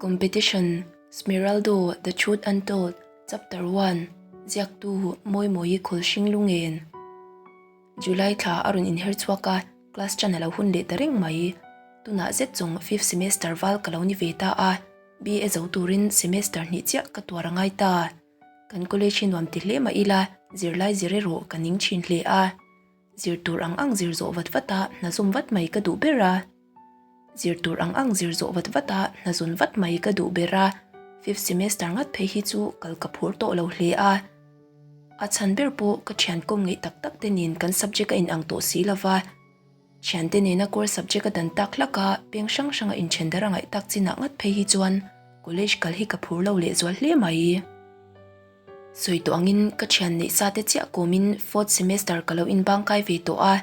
Competition, Smeraldo, The Truth Untold, Chapter One, Ziaktu, Mawimawi Khawlhring Lungen. July thla a rawn inher chhuak a, class ṭan a lo hun leh ta reng mai. Tunah zet zawng fifth semester val ka lo ni ve ta a, BA zo turin semester hnih chiah ka tuar a ngai ta. Kan college hi nuam ti hle mah ila, zirlai zir erawh ka ning thin hle a. Zir tur ang ang zir zawh vat vat a, hna zawm vat mai ka duh ber a. Zir tur ang ang zir zawh vat vat a, hna zawn vat mai ka duh ber a. Fifth semester ngat phei hi chu kal ka phur tawh lo hle a. A chhan ber pawh ka thian kawm ngeih tak tak te nen kan subject a inang tawh si lova. Thiante nena core subject a dan tak hlak a, peng hrang hranga inthen dar a ngaih tak chinah ngat phei hi chuan college kal hi ka phur lo lehzual hle mai. Sawi tawh angin ka thian neih sa te chiah kawmin fourth semester ka lo inbang kai ve tawh a.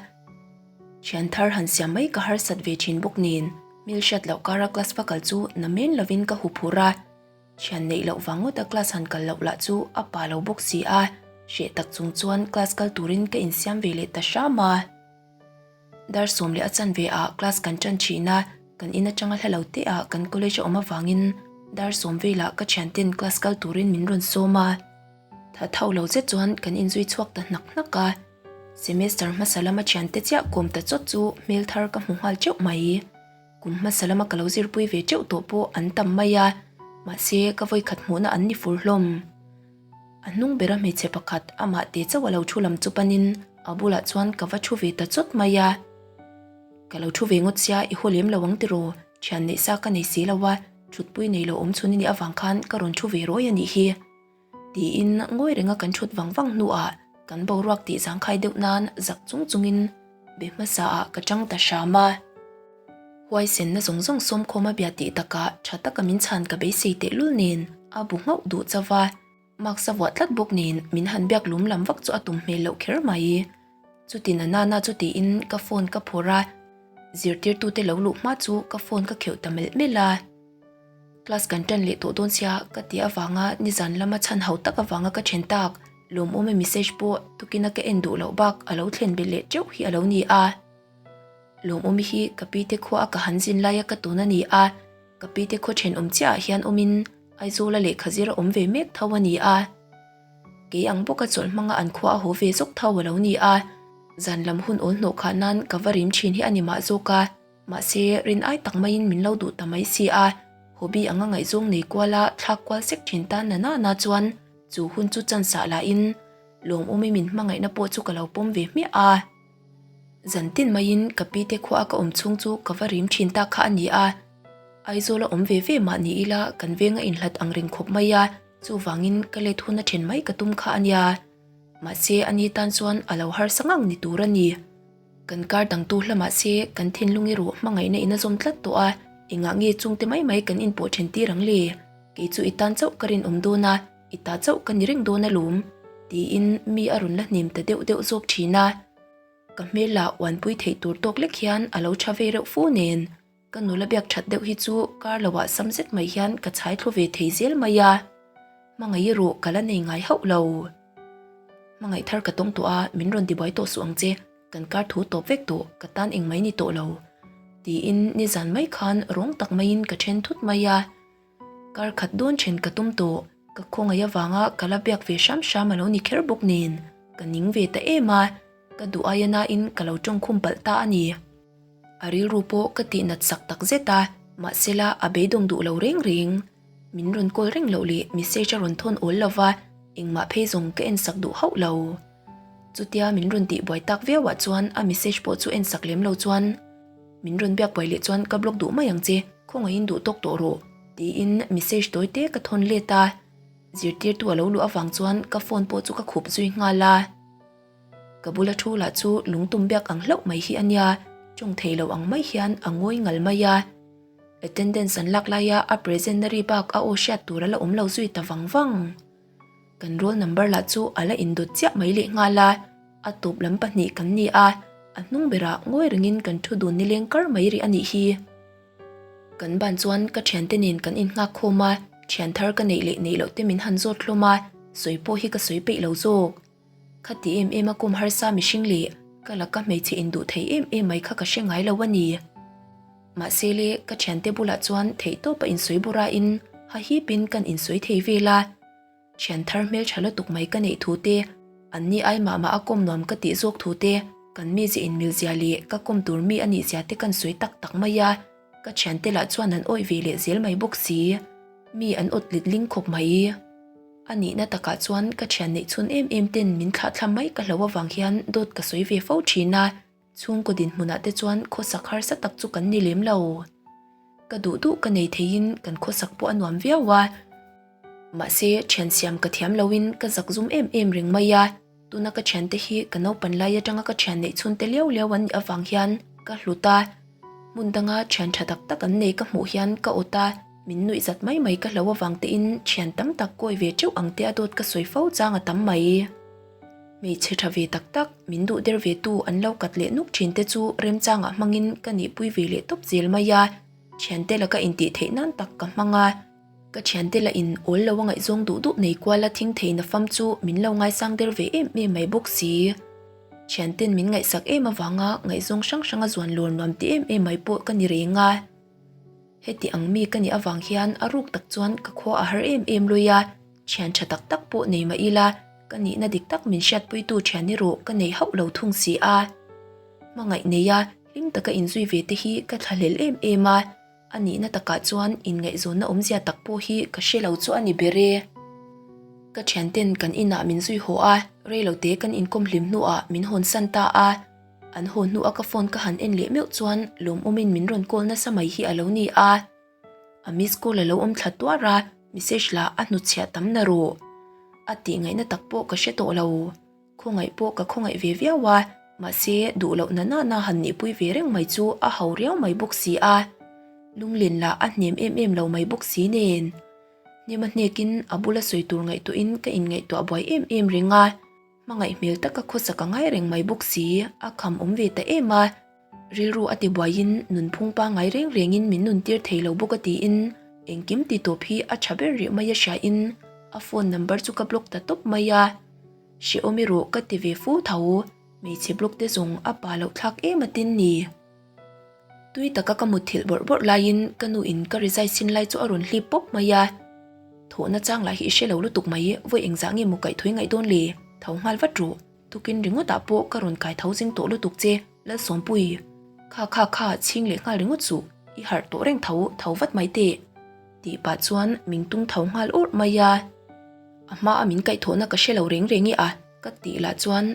Thian thar han siam mai ka harsat ve thin bawk nen, hmel hriat loh kara class va kal chu na men lovin ka hu phur a. Thian neih loh vang ngawta class han kal loh lah chu a pa lo bawk si a, hreh tak chung chuan class kal turin ka insiam ve leh ta hram a. Dar sawm leh a chanve ah class kan tan thin a, kan in atanga hla lo te ah kan college a awm avangin dar sawm velah ka thianten class kal turin min rawn sawm a. Tha tho lo zet chuan kan inzui chhuak ta hnak hnak a, semester hmasa lama thiante chiah kawm ta chawt chu hmel thar ka hmu nghal teuh mai. Kum hmasa lama ka lo zirpui ve teuh tawh pawh an tam mai a, mahse ka vawikhat hmuhna an ni fur hlawm. A hnung bera hmeichhe pakhat amah te chauh a lo thu lam chu panin a bulah chuan ka va thu ve ta chawt mai a. Ka lo thu ve ngawt sia i haw lem lo ang tiraw, thian neih sa ka nei si lo a, thutpui nei lo awm chhun i nih avang khan ka rawn thu ve rawi a nih hi. Tiin ngawi renga kan thut vang vang hnuah kan boruak tih zangkhai deuh nan zak chung chungin be hmasa ah ka tang ta hram a. Huaisenna zawng zawng sawmkhawm a bia tih takah tha taka min chhan ka beisei tehlul nen a bu nghauh duh chauh a, mask a vuah tlat bawk nen min han biak lum lam vak chu a tum hmel loh kher mai. Chutin a nana chu tiin ka phone ka phawrh a, zirtirtute lo luh hma chu ka phone ka kheuh ta melh melh a. Class kan tan leh tawh dawn sia ka tih avanga nizan lama chhan ho tak avanga ka then tak lawmawm e message pawh tukina ka en duh loh bak a lo thlen belh leh teuh hi a lo ni a. Lawmawmi hi ka pi te khua a ka han zin laia ka tun a ni a, ka pi te khaw thenawm chiahah hian awmin Aizawla lehkha zir a awm ve mek tho a ni a. Kei ang bawka chawlh hmanga an khua a haw ve zawk tho a lo ni a, zan lam hun awl hnawh khah nan ka va rim thin hi a ni mah zawk a, mahse rin ai tak maiin min lo duh ta mai si a, hobby anga ngaihzawng nei kuala thlak kual sek thin tan na nana chuan chu hun chu chance ah lahin lawmawmi min hmangaihna pawh chu ka lo pawm ve hmiah a. Zan tin maiin ka pi te khua a ka awm chhung chu ka va rim thin tak kha a ni a, Aizawl a awm ve ve mah ni ila kan veng a inhlat ang reng khawp mai a, chuvangin ka let hun a then mai ka tum kha a nia. Mahse a ni tan chuan a lo harsa ngang ni tur a ni. Kan kar dangtu hla mahse kan thinlung erawh hmangaihna in a zawm tlat tawh a, engah nge chungte mai mai kan inpawh then tir ang le? Kei chu i tan chauh ka rinawm dawn a. I ta chauh ka ni reng dawn alawm, tiin mi a rawn la hnem ta deuh deuh zawk thin a. Ka hmel ah uanpui theih tur tawk lek hian a lo tha ve reuh fu nen, ka nula biak that deuh hi chu kar lo ah sam zet mai hian ka chhai thlu ve thei zel mai a. Hmangaih erawh ka la nei ngai hauh lo. Hmangaih thar ka tawng tawh a, min rawn tibuai tawh suh ang che, kan kar thu tawp vek tawh, ka tan engmai ni tawh lo, tiin nizan mai khan rawng tak maiin ka then thut mai a. Kar khat dawn then ka tum tawh, ka khawngaih avanga ka la biak ve hram hram a lo ni kher bawk nen, ka ning ve ta em a, ka duh aia nain ka lo tawngkhum palh ta a ni. A rilru pawh ka tihnat sak tak zet a, mahsela a beidawng duh lo reng reng. Min rawn call reng loh leh message a rawn thawn awl lo va, engmah phei zawng ka en sak duh hauh lo. Chutia min rawn tihbuai tak viauah chuan a message pawh chu en sak lem lo chuan, Min rawn biak buai leh chuan ka block duh mai ang che, khawngaihin duh tawk tawh rawh, tiin message tawi te ka thawn let a. Zirtirtu a lo luh avang chuan ka phone pawh chu ka khup zui nghal a. Ka bula thu lah chu lungtum biak ang hlauh mai hi a nia, tawng thei lo ang mai hian a ngawi ngal mai a. Attendance an lak laia a present na ri bak a aw hriat tur a la awm lo zui ta vang vang. Kan roll number lah chu a la indawt chiah mai leh nghal a, a tawp lam pahnih kan ni a, a hnung berah ngawi rengin kan thu dun nileng kar mai rih a nih hi. Kan ban chuan ka thiante nen kan innghak khawm a, thian thar ka neih leh neih loh te min han zawt hlawm a, sawi pawh hi ka sawi peih lo zawk. Khati em em a kum harsa mihring leh ka laka hmeichhe induh thei em em mai kha ka hre ngai lo a ni. Mahse le, ka thiante bulah chuan theihtawpa insawi burain hahipin kan insawi thei vel a. Thian thar hmeltha lutuk mai ka neih thu te, an ni ai mah mah a kawm nuam ka tih zawk thu te, kan mize inmilzia leh ka kawm tur mi a nihzia te kan sawi tak tak mai a, ka thiante lah chuan an awih ve leh zel mai bawk si. Mi an awt lit ling khawp mai. A nihna takah chuan ka thian neih chhun em em ten min thlahthlam mai ka hlo avang hian dawt ka sawi ve fo thin a, Chhungkaw dinhmunah te chuan khawsak harsa tak chu kan ni lem lo. Ka duh duh ka nei theiin kan khawsak pawh a nuam viau a. Mahse, thian siam ka thiam loin ka zak zum em em reng mai a. Tuna ka thiante hi ka naupan lai atanga ka thian neih chhunte liau liau an nih avang hian ka hlut a. Hmun danga thian tha tak tak an nei ka hmuh hian ka awt a, min nuih zat mai mai ka hlo avang tein thian tam tak kawi ve teuh ang te a dawt ka sawi fo chang a tam mai. Hmeichhe tha ve tak tak, min duh der ve tu an lo kat leh nuk thin te chu remchangah hmangin ka nihpui ve leh tawp zel mai a, thiante laka intih theih nan tak ka hmang a. Ka thiante lah in awl lo a ngaihzawng duh duh nei kuala thing thei na fam chu min lo ngaisang der ve em em mai bawk si. Thianten min ngaihsak em avanga ngaihzawng hrang hranga zuan lawr nuam ti em em mai pawh ka ni reng a. Heti ang mi ka nih avang hian a ruk tak chuan ka khua a har em em lui a. Thian tha tak tak pawh nei mah ila, ka nihna dik tak min hriatpuitu thian erawh ka nei hauh lo thung si a. Hmangaih neia hlim taka inzui ve te hi ka thlahlel em em a, a nihna takah chuan inngaihzawnna awmzia tak pawh hi ka hre lo chu a ni ber e. Ka thianten kan inah min zui haw a, reilote kan inkawm hlim hnuah min hawnsan ta a. An haw hnua ka phone ka han en leh meuh chuan lawmawmin min rawn call nasa mai hi a lo ni a. A miss call a lo awm thla tuar a, message lah a hnutchhiah tam na rawh. A tih ngaihna tak pawh ka hre tawh lo. Khawngaih pawh ka khawngaih ve viau a, mahse duh loh na nana han nihpui ve reng mai chu a ho riau mai bawk si a. Lunglen lah a hnem em em lo mai bawk si nen. Hnem a hnekin a bula sawi tur ngaihtuahin ka inngaihtuah buai em em reng a. Hmangaih hmel taka khawsak a ngai reng mai bawk si, a kham awm ve ta em a. Rilru a ti buaiin nunphung pangngai reng rengin min nuntir thei lo bawk a tiin engkim ti tawp hi a tha ber rih mai a hriain a phone number chu ka block ta tawp mai a. Hrehawm erawh ka ti ve fu tho, hmeichhe block te zawng a pa loh thlak em a tin ni. Tui taka ka mutthilh bawrh bawrh laiin ka nu in ka rizai sin lai chu a rawn hlip pawp mai a. Thawhna chang lah hi i hre lo lutuk mai, vawi engzah nge maw kaih thui ngaih dawn le, tho nghal vat rawh. Tukin ringawtah pawh ka rawn kai tho zing tawh lutuk che, Lalsawmpui. Kha kha kha chhing leh nghal ringawt suh, i harh tawh reng tho, tho vat mai teh. Tih pah chuan min tung tho nghal awrh mai a. A hmaa min kaihthawhna ka hre lo reng reng e a, ka tih lah chuan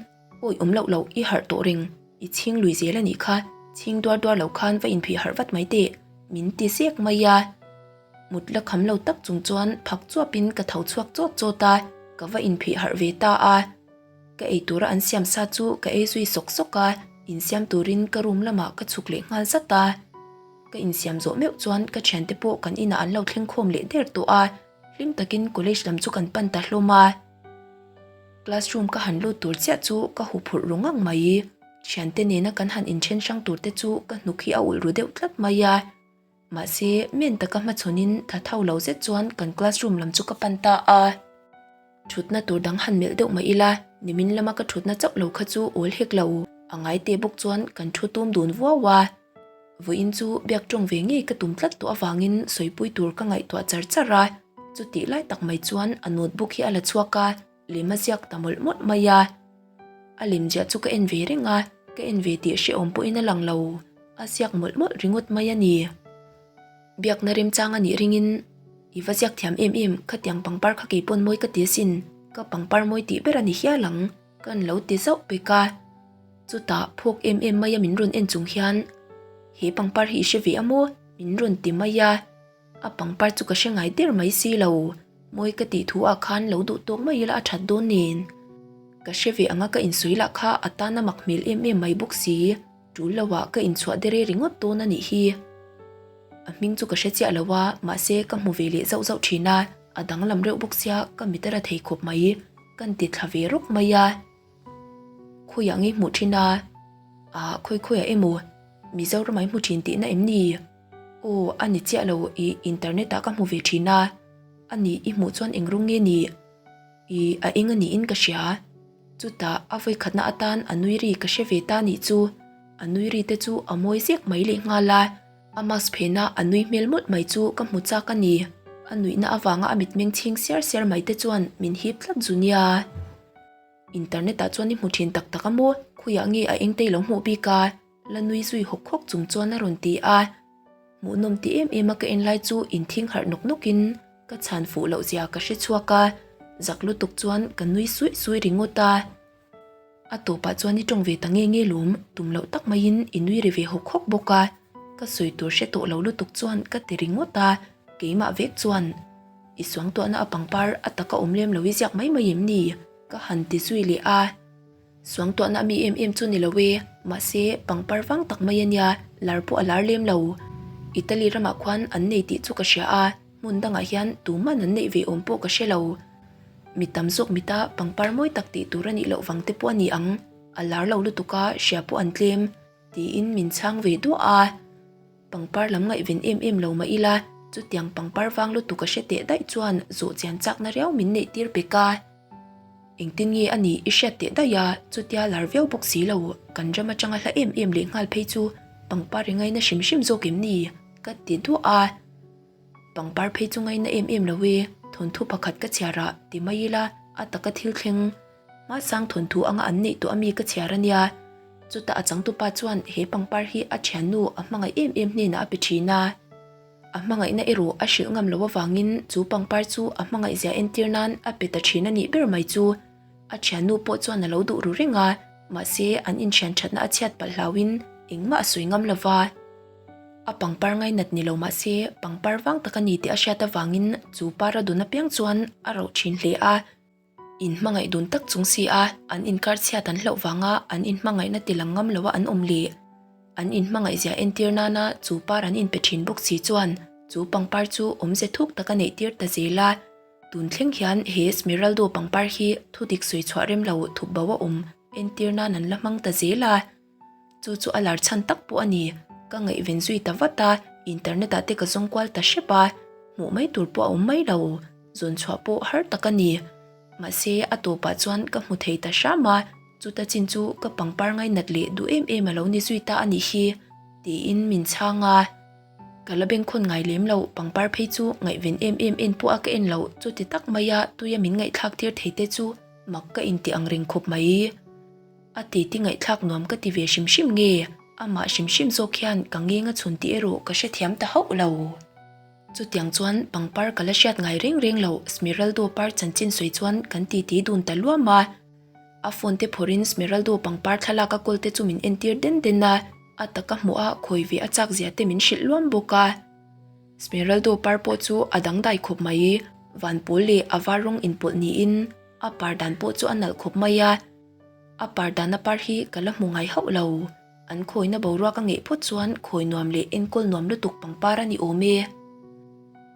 awi awm loh loh i harh tawh reng, i chhing lui zel a nih kha, chhing duar duar lo khan va inphih harh vat mai teh, min ti zek mai a. Mut la kham lo tak chung chuan phak chuapin ka tho chhuak chawt chawt a, ka va inphih harh ve ta a. Ka ei tura an siam sa chu ka ei zui sawk sawk a, insiam turin ka room lamah ka chhuk leh nghal zat a. Ka insiam zawh meuh chuan ka thiante pawh kan inah an lo thleng khawm leh der tawh a, hlim takin college lam chu kan pan ta hlawm a. Classroom ka han lut tur chiah chu ka huphurh ru ngang mai. Thiante nena kan han inthen hrang tur te chu ka hnuk hi a ulh ru deuh tlat mai a. Mahse, men taka hmachhawnin tha tho lo zet chuan kan classroom lam chu ka pan ta a. Thutna tur dang han melh deuh mah ila, nimin lama ka thutna chauh lo kha chu awl hek lo. A ngai te bawk chuan kan thu tum dun vuau a. Vawiin chu biak tawng ve ngei ka tum tlat tawh avangin sawipui tur ka ngaihtuah char char a. Chutih lai tak mai chuan a notebook hi a la chhuak a, lem a ziak ta mawlh mawlh mai a. A lem ziah chu ka en ve reng a, ka en ve tih hrehawm pawhin a lang lo. A ziak mawlh mawlh ringawt mai a ni. Biakna remchang a nih ringin, I va ziak thiam em em, khatiang pangpar kha kei pawn mawi ka ti asin, ka pangpar mawi tih ber a ni hial ang, ka an lo ti zauh pek a. Chutah phawk em em maia min rawn en chung hian, He pangpar hi i hre ve a maw? min rawn ti mai a. A pangpar chu ka hre ngai der mai si lo, mawi ka tih thu ah khan lo duh tawk mai ila a that dawn nen. Ka hre ve anga ka insawi lah kha a tan a mak hmel em em mai bawk si. Tul lo ah ka inchhuah dere ringawt dawn a nih hi. A hming chu ka hre chiah lo a, mahse ka hmu ve leh zauh zauh thin a, a danglam reuh bawk sia ka mit a ra thei khawp mai, kan ti thla ve rawk mai a. Khawiah nge hmuh thin a? Ah, khawi khawiah emaw? Mizoram ah i hmu thin tihna em ni? Aw, a ni chiah lo, i internet ah ka hmu ve thin a. A nih, i hmuh chuan eng rawng nge ni? I, a eng a niin ka hria. Chutah a vawikhatna atan a nui ri ka hre ve ta nih chu. A nui ri te chu a mawi zek mai leh nghal a. A mask phena a nui hmel mawlh mai chu ka hmu chak a ni. A nuihna avanga a mitmeng chhing siar siar mai te chuan min hip tlat zu nia. Internet ah chuan i hmu thin tak tak a maw? Khawiah nge a eng te i lo hmuh bik a? La nui zui hawk hawk chung chuan a rawn ti a. Hmuhnawm ti em em a ka en lai chu inthing harh nawk nawk in ka chhan fuh loh zia ka hre chhuak a, zak lutuk chuan ka nui suih suih ringawt a. A tawpah chuan i tawng ve ta nge nge lawm, tum loh tak maiin i nui ri ve hawk hawk bawk a, ka sawi tur hre tawh lo lutuk chuan ka ti ringawt a, keimah vek chuan i suangtuahna a pangpar a taka awm lem lo i ziak mai mai em ni? ka han ti zui leh a. Suangtuahna mi em em chu ni lo e, mahse pangpar vang tak mai a nia, lar pawh a lar lem lo. Italy ramah khuan an nei tih chu ka hria a, hmun dangah hian tuman an neih ve awm pawh ka hre lo. Mi tam zawk mita pangpar mawi tak tih tur a nih loh vang te pawh a ni ang, a lar lo lutuk a, hria pawh an tlem, tiin min chhang ve duah a. Pangpar lam ngaihven em em lo mah ila, chutiang pangpar vang lutuk a hre teh daih chuan zawh chian chakna riau min neih tir pek a. Engtin nge a nih i hriat teh daih a, chutia lar viau bawk si lo, kan ram atanga hla em em leh nghal phei chu pangpar i ngaina hrim hrim zawk em ni? ka ti duah a. Pangpar phei chu ngaina em em lo e, thawnthu pakhat ka chhiar a ti mai ila a taka thil thleng hmasang thawnthu anga an neih tawh ami ka chhiar a nia. Chutah a changtupa chuan he pangpar hi a thiannu a hmangaih em em hnenah a pe thin a. A hmangaihna erawh a hrilh ngam loh avangin chu pangpar chu a hmangaihzia entir nan a pe ta thin a nih ber mai chu. A thiannu pawh chuan a lo duh ru reng a, mahse an inthian thatna a chhiat palh hlauhin engmah a sawi ngam lo va. A pangpar ngainat ni lo mahse pangpar vang tak a ni tih a hriat avangin chu par a dun apiang chuan a rauh thin hle a. Inhmangaih dun tak chung si a, an inkar chhiat an hlauh vanga an inhmangaihna ti lang ngam loa an awm leh an inhmangaih zia entir nana chu par an inpe thin bawk si chuan chu pangpar chu awmze thuk tak a neih tir ta zel a. Tun thleng hian he Smeraldo pangpar hi thudik sawi chhuah rem lo thup bo a awm entir nan an la hmang ta zel a. Chu chu a lar chhan tak pawh a ni. Ka ngaihven zui ta vat a, internet ah te ka zawng kual ta hrep a, hmuh mai tur pawh a awm mai lo. Zawn chhuah pawh har tak a ni. Mahse, a tawpah chuan ka hmu thei ta hram a, chuta chin chu ka pangpar ngainat leh duh em em a lo ni zui ta a nih hi, tiin min chhang a. Ka la bengkhawn ngai lem lo, pangpar phei chu ngaihven em em en pawh a ka en lo, chuti tak maia tuia min ngaihthlak tir thei te chu mak ka inti ang reng khawp mai. A titi ngaihthlak nuam ka ti ve hrim hrim nge? Amah hrim hrim zawk hian ka ngeng a chhun tih erawh ka hrethiam ta hauh lo. Chutiang chuan pangpar ka la hriat ngai reng reng lo Smeraldo par chanchin sawi chuan kan titi dun ta luam a. A phone te phawrhin Smeraldo pangpar thlalak a kawl te chu min entir den den a, a taka hmuh a khawi ve a chak zia te min hrilh luam bawk a. Smeraldo par pawh chu a dangdai khawp mai, van pawl leh a var rawng inpawlh niin a par dan pawh chu a nalh khawp mai a. A par dana par hi ka la hmu ngai hauh lo. An khawina boruak a ngeih phawt chuan khawi nuam leh enkawl nuam lutuk pangpar a ni awm e.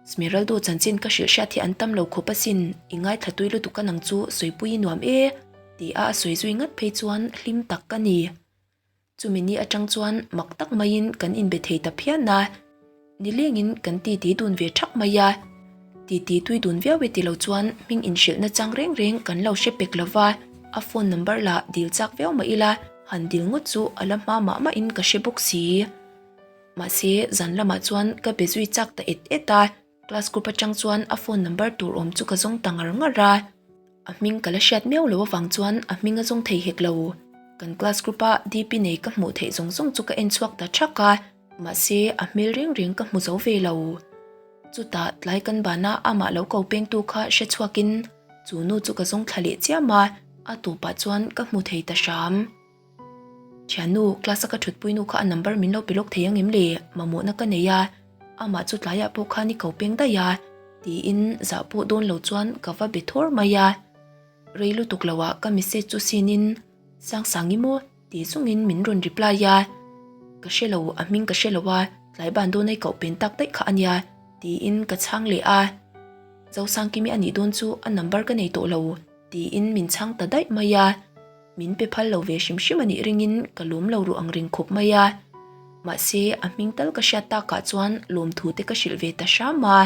Smeraldo chanchin ka hrilh hriat hi an tam lo khawp asin, i ngaithla tui lutuk a nang chu sawipui i nuam e, ti a a sawi zui ngat phei chuan hlim tak ka ni. Chumi ni atang chuan mak tak maiin kan inbe thei ta phian a, nilengin kan titi dun ve thak mai a. Titi tui dun viau e ti lo chuan hming inhrilh nachang reng reng kan lo hre pek lo va, a phone number lah dil chak viau mah ila han dil ngawt chu a la hma mah mahin ka hre bawk si. Mahse zan lamah chuan ka be zui chak ta et et a. Class group atang chuan a phone number tur awm chu ka zawng ta ngar ngar a, a hming ka la hriat miau lo avang chuan a hming a zawng thei hek lo. Kan class group a DP nei ka hmuh theih zawng zawng chu ka en chhuak ta thak a, mahse a hmel reng reng ka hmu zo ve lo. Chutah tlai kan bana amah lo ko pengtu kha hre chhuakin chu nu chu ka zawng thla leh chiam a, a tawpah chuan ka hmu thei ta hram. Thiannu, class a ka thutpui nu kha a number min lo pe lawk thei ang em le? Mamawhna ka nei a, amah chu tlaiah pawh khan i ko peng daih a, tiin zah pawh dawn lo chuan ka va be thawr mai a. Rei lutuk lo ah ka message chu sin in, Sangsangi maw? ti chungin min rawn reply a. Ka hre lo, a hming ka hre lo a, tlai ban dawn a i koh pen tak daih kha a nia, tiin ka chhang leh a. Zosangkimi a nih dawn chu a number ka nei tawh lo. Tiin min chhang ta daih mai a, min pe phal lo ve hrim hrim a nih ringin ka lawm lo ruh ang reng khawp mai a. Mahse, a hming tal ka hriat takah chuan lawmthu te ka hrilh ve ta hram a.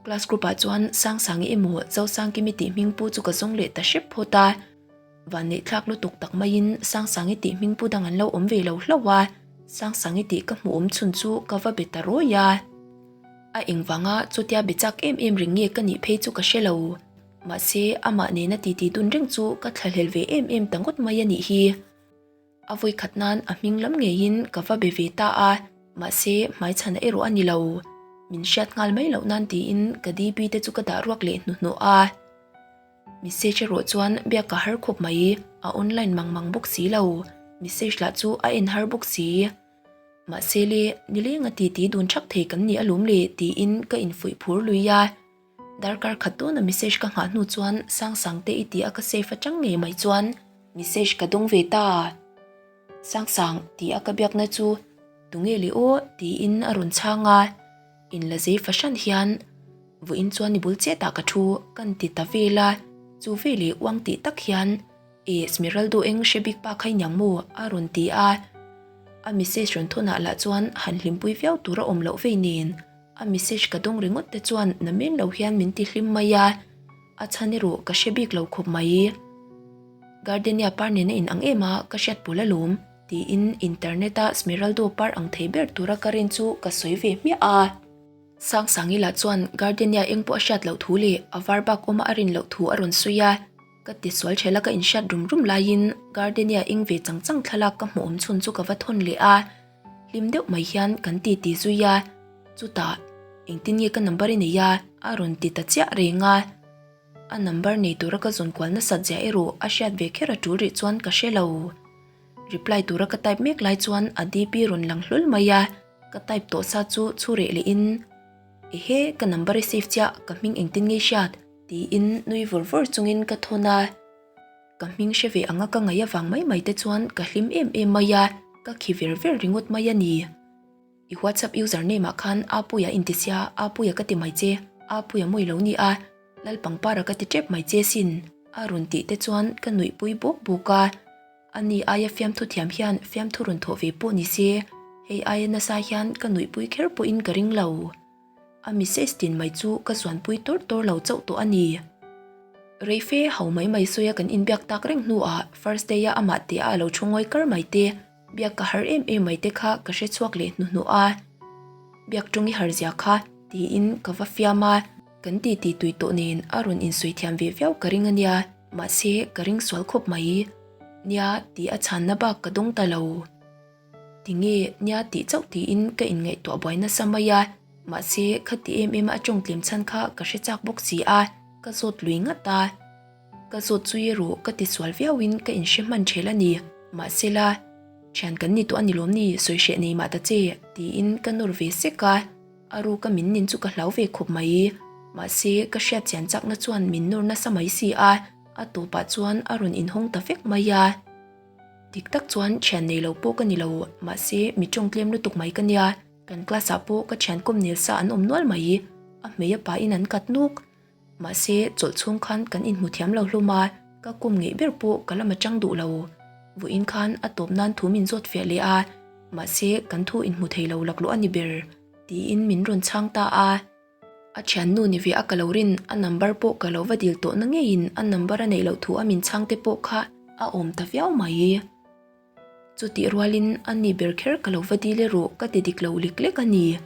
Class group ah chuan Sangsangi emaw Zosangkimi tih hming pu chu ka zawng leh ta hrep phawt a. Vanneihthlak lutuk tak maiin Sangsangi tih hming pu dang an lo awm ve lo hlauh a. Sangsangi tih ka hmuh awm chhun chu ka va be ta rawi a. A engvanga chutia be chak em em reng nge ka nih phei chu ka hre lo. Mahse, amah nena titi dun reng chu ka thlahlel ve em em ta ngawt mai a nih hi. A vawikhat nan a hming lam ngeiin ka va be ve ta a, mahse hmaichhana erawh a ni lo. Min hriat nghal mai loh nan tiin ka DP te chu ka dah ruak leh hnuhnawh a. Message erawh chuan biak ka har khawp mai, a online mang mang bawk si lo. Message lah chu a en har bawk si. Mahse le, nileng a titi dun thak thei kan ni alawm le tiin ka infuih phur lui a. Darkar khat tawna message ka nghah hnu chuan Sangsang te i tih a ka save atang ngei mai chuan message ka dawng ve ta. Sangsang tih a ka biakna chu tunge le aw tiin a rawn chhang a, inla zei fahran hian vawiin chuan i bul chetah ka thu kan ti ta vel a, chu veleh uang tih tak hian E Smeraldo eng hre bik pa kha i niang maw? a rawn ti a, a message rawn thawnah lah chuan han hlimpui viau tur a awm loh vei nen. A message ka dawng ringawt te chuan na men lo hian min ti hlim mai a, a chhan erawh ka hre bik lo khawp mai. Gardenia par nena in ang em a, ka hriat pawl alawm, tiin internet a Smeraldo par ang thei ber tura ka rin chu ka sawi ve hmiah a. Sangsangi lah chuan Gardenia eng pawh a hriat loh thu leh a var bak awma a rin loh thu a rawn sawi a, ka tisual thela ka inhriat rum rum laiin Gardenia eng ve chang chang thlalak ka hmuh awm chhun chu ka va thawn leh a. Hlim deuh mai hian kan ti ti zui a, chutah engtin nge ka number i nei a? a rawn ti ta chiah reng a. A number nei tura ka zawn kual nasat zia erawh a hriat ve kher a tul rih chuan ka hre lo. Reply tura ka type mek lai chuan a DP rawn lang hlawl mai a, ka type tawh sa chu chhu reh leh in, Ehe, ka number i save chiah, ka hming engtin nge i hriat? tiin nui vawr vawr chungin ka thawn a. Ka hming hre ve anga ka ngaih avang mai mai te chuan ka hlim em em mai a, ka khi ver ver ringawt mai a ni. I WhatsApp user name ah khan Apuia inti sia, Apuia ka ti mai che, Apuia mawi lo ni a, Lalpangpara ka ti tep mai che sin, a rawn tih te chuan ka nuihpui bawk bawk a. Ani aia fiamthu thiam hian fiamthu rawn thawh ve pawh ni se, hei aia nasa hian ka nuihpui kher pawhin ka ring lo. A message tin mai chu ka zuanpui tawr tawr lo chauh tawh a ni. Reife ho mai mai sawia kan inbiak tak reng hnuah first day a amah teh a lo thu ngawi kar mai te, biak ka har em em mai te kha ka hre chhuak leh hnuhnawh a. Biak tawng i har zia kha tiin ka va fiam a, kan titi tui tawh nen a rawn insawi thiam ve viau ka ring a nia, mahse ka ring sual khawp mai. Nia tih a chhanna bak ka dawng ta lo. Tinge nia tih chauh tiin ka inngaihtuah buai nasa mai a, mahse khati em em a tawng tlem chhan kha ka hre chak bawk si a, ka zawt lui ngat a. Ka zawt chu erawh ka ti sual viauin ka inhre hman ṭhel a ni, mahse la, ṭhian kan ni tawh a ni lawm ni, sawi hreh nei mah ta che, tiin ka nawr ve sek a, a ruka min nin chu ka hlau ve khawp mai, mahse ka hriat chian chakna chuan min nawr nasa mai si a, a tawpah chuan a rawn inhawng ta vek mai a. Dik tak chuan thian nei lo pawh ka ni lo, mahse mi tawng tlem lutuk mai ka nia, kan class ah pawh ka thian kawm nel sa an awm nual mai, a hmei a pain an kat nuk. Mahse chawlh chhung khan kan inhmu thiam lo hlawm a, ka kawm ngeih ber pawh ka lam atang duh lo. Vawiin khan a tawp nan thu min zawt fiah leh a, mahse kan thu inhmu thei lo laklawh a ni ber, tiin min rawn chhang ta a. A thiannu ni ve a ka lo rin, a number pawh ka lo va dil tawh na ngeiin a number a neih loh thu a min chhang te pawh kha a awm ta viau mai. Chutih rualin a ni ber kher ka lo va dil erawh ka ti dik lo lek lek a ni.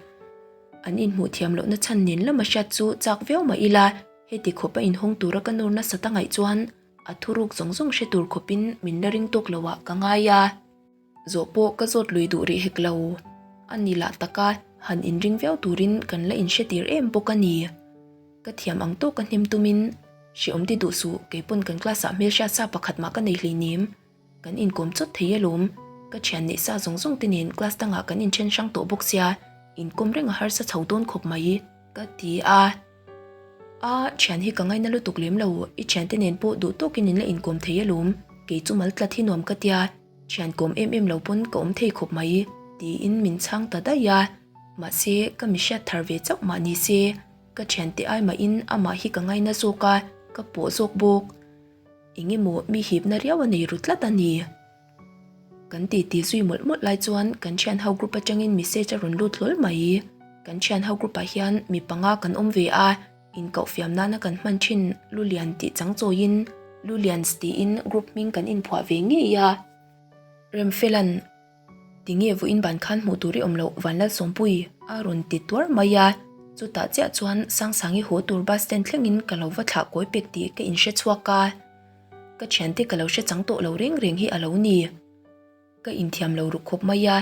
An inhmuh thiam lohna chhan nen lama hriat chu chak viau mah ila, heti khawp a inhawng tura ka nawr nasat a ngaih chuan a thuruk zawng zawng hre tur khawpin min la ring tawk loah ka ngai a. Zawh pawh ka zawt lui duh rih hek lo. A ni lah taka han inring viau turin kan la inhre tir em bawk a ni. Ka thiam ang tawk ka hnem tumin hreawm ti duh suh keipawn kan class ah hmelhriat sa pakhat mah ka nei hleinem. Kan inkawm chawt thei alawm. Ka thian neih sa zawng zawng te nen class dangah kan inthen hrang tawh bawk sia, inkawm reng a harsa chho dawn khawp mai ka ti a. A, thian hi ka ngaina lutuk lem lo, i thiante nen pawh duh tawkin in la inkawm thei alawm, kei chu mal tlat hi nuam ka tia. Thian kawm em em lo pawn ka awm thei khawp mai, tiin min chhang ta daih a. Mahse, ka mi hriat thar ve chauh mah ni se, ka thiante ai mahin amah hi ka ngaina zawk a, ka pawh zawk bawk. Eng emaw mi hipna riau a nei ru tlat a ni. Kan titi zui mawlh mawlh lai chuan kan thian ho group atangin message a rawn lut hlawl mai. Kan thian ho group ah hian mi panga kan awm ve a. Inkauh fiam nana kan hman thin Lulian tih chang chawiin Lulians tiin group hming kan inphuah ve ngei a. Remfelan. Tinge vawiin ban khan hmuh tur i awm loh Vanlalsawmpui a rawn ti tuar mai a, chutah chiah chuan Sangsangi haw tur bus stand thlengin ka lo va thlah kawi pek tih ka inhre chhuak a, ka thiante ka lo hre chang tawh lo reng reng hi a lo ni. Ka inthiam lo ruk khawp mai a,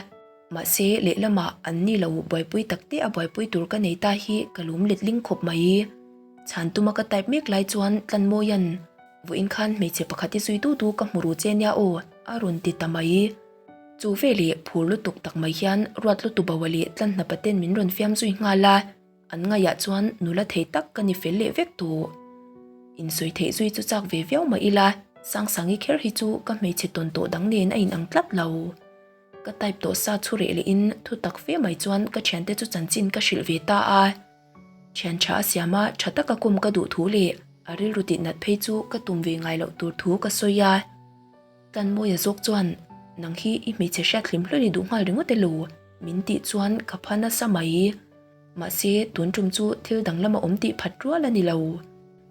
mahse lehlamah an ni lo buaipui tak te a buaipui tur ka nei ta hi ka lum letling khawp mai. Chhan tuma ka type mek lai chuan Tlanmawia'n Vawiin khan hmeichhe pakhat i zui du du ka hmu ru che nia aw a rawn ti ta mai. Chu veleh phur lutuk tak mai hian ruat lutu boa leh Tlanhnapa ten min rawn fiam zui nghal a. An ngaiah chuan nula thei tak ka ni fel leh vek tawh. Insawi theih zui chu chak ve viau mah ila, Sangsangi kher hi chu ka hmeichhe tawn tawh dang nen a inang tlat lo. Ka type tawh sa chhu reh lehin thu tak fe mai chuan ka thiante chu chanchin ka hrilh ve ta a. Thian tha a siam a, tha taka kum ka duh thu leh a rilru tih nat phei chu ka tum ve ngai loh tur thu ka sawi a. Tlanmawia zawk chuan, Nang hi i hmeichhe hriat hlim hlawih i duh nghal ringawt elo? Min tih chuan ka pha nasa mai. Mahse, tun tum chu thil danglam a awm tih phat rual a ni lo.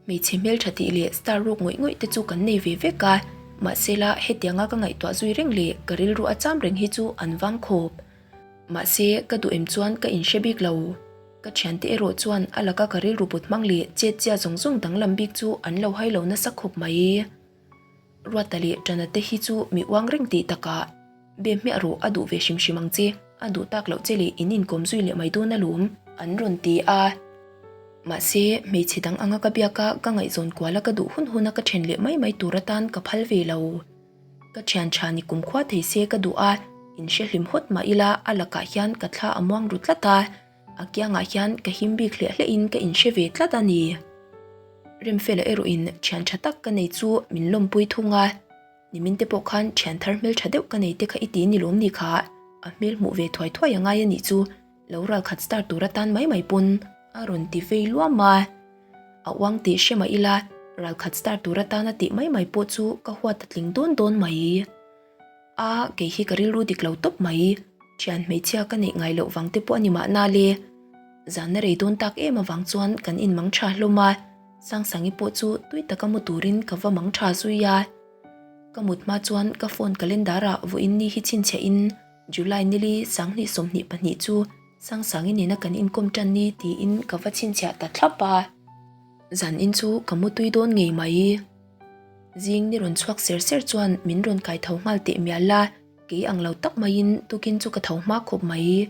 Hmeichhe hmeltha tih leh star ruk ngawih ngawih te chu kan nei ve vek a, mahse la hetianga ka ngaihtuah zui reng leh ka rilru a cham reng hi chu an vang khawp. Mahse, ka duh em chuan ka inhre bik lo. Ka thiante erawh chuan a laka ka rilru put hmang leh chet chia zawng zawng danglam bik chu an lo hai lo nasa khawp mai. Ruata leh Ṭana te hi chu mi uang reng tih takah be hmiah rawh a duh ve hrim hrim ang che, a duh tak loh che leh in inkawm zui leh mai dawn alawm an rawn ti a. Mahse, hmeichhe dang anga ka biak a, ka ngaihzawn kual a ka duh hun hun a ka ṭhen leh mai mai tur atan ka phal ve lo. Ka ṭhian ṭha ni kumkhua thei se ka duh a, inhre hlim hawt mah ila a lakah hian ka thla a muang ru tlat a. A kiangah hian ka him bik hliah hliahin ka inhre ve tlat a ni. Remfela erawhin thian tha tak ka nei chu min lawmpui thung a, nimin te pawh khan thian thar hmel tha deuh ka nei te kha i ti ni lawm ni kha, a hmel hmuh ve thuai thuai a ngai a nih chu, lo ral khat star tur atan mai mai pawn a rawn ti vei luam a. A uang tih hre mah ila, ral khat star tur atana tih mai mai pawh chu ka huat a tling dawn dawn mai. A, kei hi ka rilru dik lo tawp mai. Thian hmeichhia ka neih ngai loh vang te pawh a ni mahna le. Zanna rei dawn tak em avang chuan kan inmang tha hlawm a, Sangsangi pawh chu tui taka mu turin ka va mang tha zui a. Ka mut hma chuan ka phone calendar ah vawiin ni hi chhinchhiah in July nili 2022 chu Sangsangi nena kan inkawm tan ni tiin ka va chhinchhiah ta thlap a. Zan in chu ka mu tui dawn ngei mai. Zing ni rawn chhuak ser ser chuan min rawn kai tho nghal teh mial a, kei ang lo tak maiin tukin chu ka tho hma khawp mai.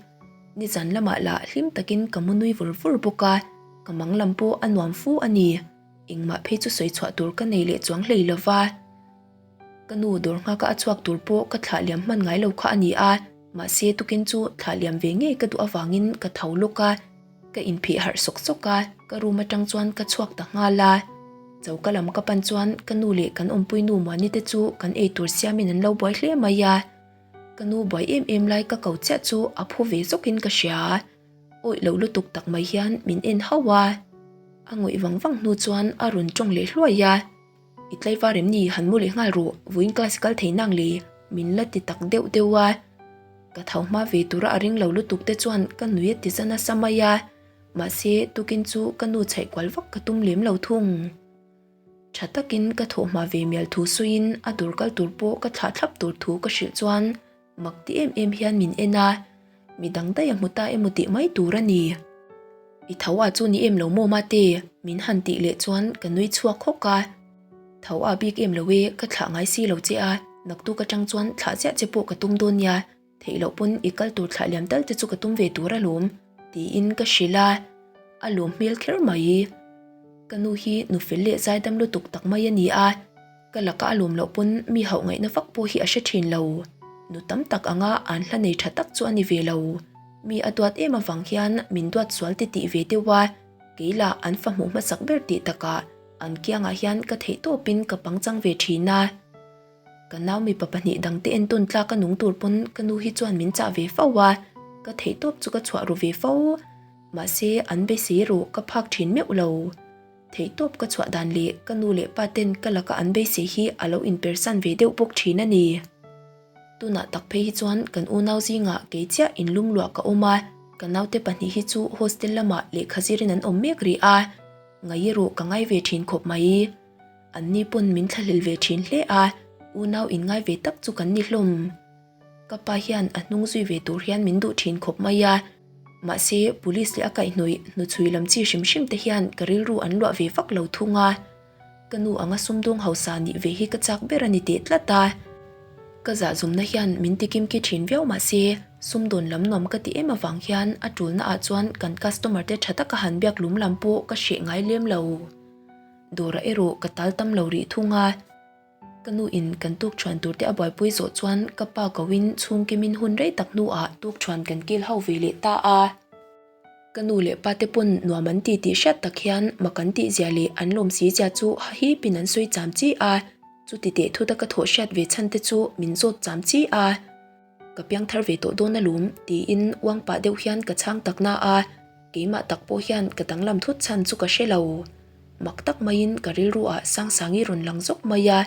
Nizan lamah lah hlim takin ka mu nui vur vur bawk a, ka mang lam pawh a nuam fu a ni. Engmah phei chu sawi chhuah tur ka nei leh chuang hlei lo va. Ka nu dawr nghaka a chhuak tur pawh ka thlah liam hman ngai lo kha a ni a, mahse tukin chu thlah liam ve ngei ka duh avangin ka tho lawk a. Ka inphih harh sawk sawk a, ka room atang chuan ka chhuak ta nghal a. Choka lam ka pan chuan ka nu leh kan awmpui nu Muani te chu kan eitur siamin an lo buai hle mai a. Ka nu buai em em lai ka ko chiah chu a phu ve zawkin ka hria. Awih lo lutuk tak mai hian min en hauh a. A ngawih vang vang hnu chuan a rawn tawng leh hluai a. I tlaivar em ni han mu leh nghal rawh, vawiin class kal thei nang le, min la ti tak deuh deuh a. Ka tho hma ve tura a ring lo lutuk te chuan ka nui a ti za nasa mai a, mahse tukin chu ka nu chhaih kual vak ka tum lem lo thung. Tha takin ka thawh hma ve mial thu sawiin a dawr kal tur pawh ka thlah thlap tur thu ka hrilh chuan Mak ti em em hian min en a, mi dang daih a hmu ta emaw tih mai tur a ni. I tho a chu ni em lo maw mate? Min han tih leh chuan ka nui chhuak hawk a. Tho a bik em lo e, ka thlah ngai si lo che a, naktuk atang chuan thlah ziah che pawh ka tum dawn nia, theih loh pawn i kal tur thlah liam tal te chu ka tum ve tur alawm, tiin ka hrilh a. A lawm hmel kher mai. Ka nu hi nu fel leh zaidam lutuk tak mai a ni a. Ka laka a lawm loh pawn mi hauh ngaihna vak pawh hi a hre thin lo. Nu tam tak anga an hla nei tha tak chu a ni ve lo. Mi a duat em avang hian min duat sual ti tih ve deuh a, kei lah an fa hmuh hmasak ber tih takah an kiangah hian ka theih tawpin ka pangchang ve thin a. Ka nau mipa pahnih dangte entawn tlak a nung tur pawn ka nu hi chuan min chah ve fo a, ka theih tawp chu ka chhuah ru ve fo. Mahse an beisei erawh ka phak thin meuh lo. Theihtawp ka chhuah dan leh ka nu leh pa ten ka laka an beisei hi a lo inpersan ve deuh bawk thin a ni. Tunah tak phei hi chuan kan unau zingah kei chiah inlum luah ka awm a, ka naute pahnih hi chu hostel lamah lehkha zirin an awm mek rih a, ngai erawh ka ngai ve thin khawp mai. Anni pawn min thlahlel ve thin hle a, unau inngai ve tak chu kan ni hlawm. Ka pa hian a hnung zui ve tur hian min duh thin khawp mai a. Mahse, police leh a kaihhnawih hnuchhui lam chi hrim hrim te hian ka rilru an luah ve vak lo thung a. Ka nu anga sumdawng hausa nih ve hi ka chak ber a ni teh tlat a. Ka zahzumna hian min ti kimki thin viau mahse, sumdawn lam nuam ka ti em avang hian a tulna ah chuan kan customer te tha taka han biak lum lam pawh ka hreh ngai lem lo. Dawrah erawh ka tal tam lo rih thung a. Ka nu in kan tukṭhuan tur te a buaipui zawh chuan ka pa ko in chhungkim in hun rei tak hnuah tukṭhuan kan kil ho ve leh ta a. Ka nu leh pa te pawn nuam an ti tih hriat tak hian mak an tih zia leh an lawm si zia chu hahip in an sawi cham chi a, chuti teh thut a ka thawh hriat ve chhan te chu min zawt cham chi a. Ka piang thar ve tawh dawn alawm tiin uang pah deuh hian ka chhang tak na a, keimah tak pawh hian ka danglam thut chhan chu ka hre lo. Mak tak maiin ka rilru ah Sangsangi rawn lang zawk mai a,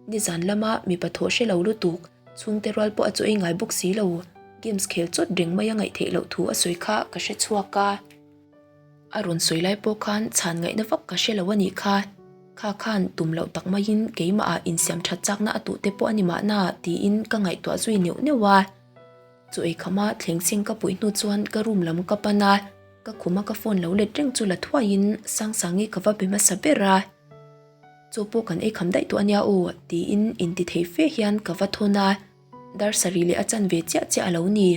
nizan lama mipa thawh hre lo lutuk, chhungte rual pawh a chu ei ngai bawk si lo, games khel chawt reng mai a ngaih theih loh thu a sawi kha ka hre chhuak a. A rawn sawi lai pawh khan chhan ngaihna vak ka hre lo a nih kha. Kha khan tum loh tak maiin keimah ah insiam that chakna a tuh te pawh a ni mahna tiin ka ngaihtuah zui neuh neuh a. Chu eikhama thleng chhing ka puih hnu chuan ka room lam ka pan a, ka khuma ka phone lo let reng chu la thuaiin Sangsangi ka va be hmasa ber a. Chaw pawh kan eikham daih tawh a nia aw tiin inti thei fe hian ka va thawn a. Dar sarih leh a chanve chiah chiah a lo ni.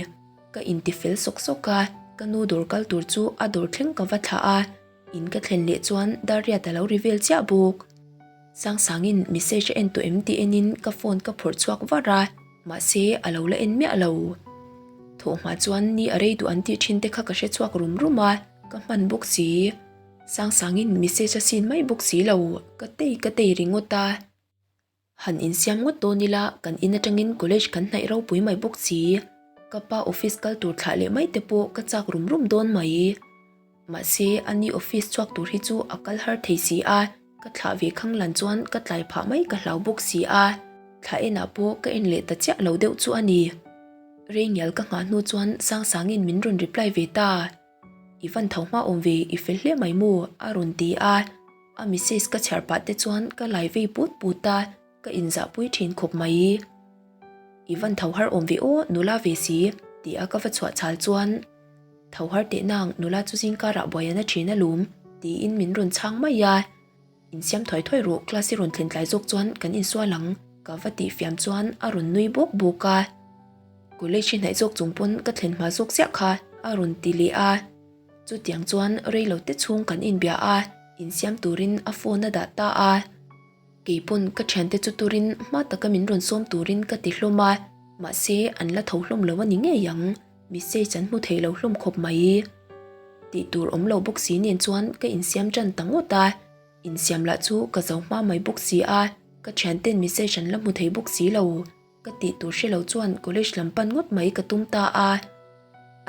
Ka inti fel sawk sawk a, ka nu dawr kal tur chu a dawr thleng ka va thlah a, in ka thlen leh chuan dar riat a lo ri vel chiah bawk. Sangsangin message a en tawh em tih enin ka phone ka phawrh chhuak var a, mahse a lo la en miah lo. Thawhhma chuan ni a rei duh an tih thin te kha ka hre chhuak rum rum a, ka hman bawk si. Sangsangin message a sin mai bawk si lo, ka tei ka tei ringawt a. Han insiam ngawt dawn ila kan in atangin college kan hnaih ropui mai bawk si. Ka pa office kal tur thlah leh mai te pawh ka chak rum rum dawn mai. Mahse ani office chhuak tur hi chu a kal har thei si a, ka thlah ve khang lan chuan ka tlai phah mai ka hlau bawk si a. Thlah enah pawh ka en leh ta chiah lo deuh chu a ni. Rei ngial ka nghah hnu chuan Sangsangin min rawn reply ve ta. I van tho hma awm ve, i fel hle mai maw? a rawn ti a. A message ka chhiar pah te chuan ka lai vei put put a, ka inzahpui thin khawp mai. I van tho har awm ve aw, nula ve si, ti a ka va chhuah chhal chuan, Tho har teh nang, nula chu zingkarah buai a na thin alawm, tiin min rawn chhang mai a. Insiam thuai thuai rawh, class i rawn thlen tlai zawk chuan kan insual ang, ka va tih fiam chuan a rawn nui bawk bawk a. College i hnaih zawk chung pawn ka thlen hma zawk chiah kha a rawn ti leh a. Chutiang chuan rei lo te chhung kan inbia a, insiam turin a phone a dah ta a. Kei pawn ka thiante chu turin hma taka min rawn sawm turin ka ti hlawm a, mahse an la tho hlawm lo a ni ngei ang. Message an hmu thei lo hlawm khawp mai. Tih tur awm lo bawk si nen chuan ka insiam tan ta ngawt a, insiam lah chu ka zo hma mai bawk si a, ka thianten message an la hmu thei bawk si lo. Ka tih tur hre lo chuan college lam pan ngawt mai ka tum ta a.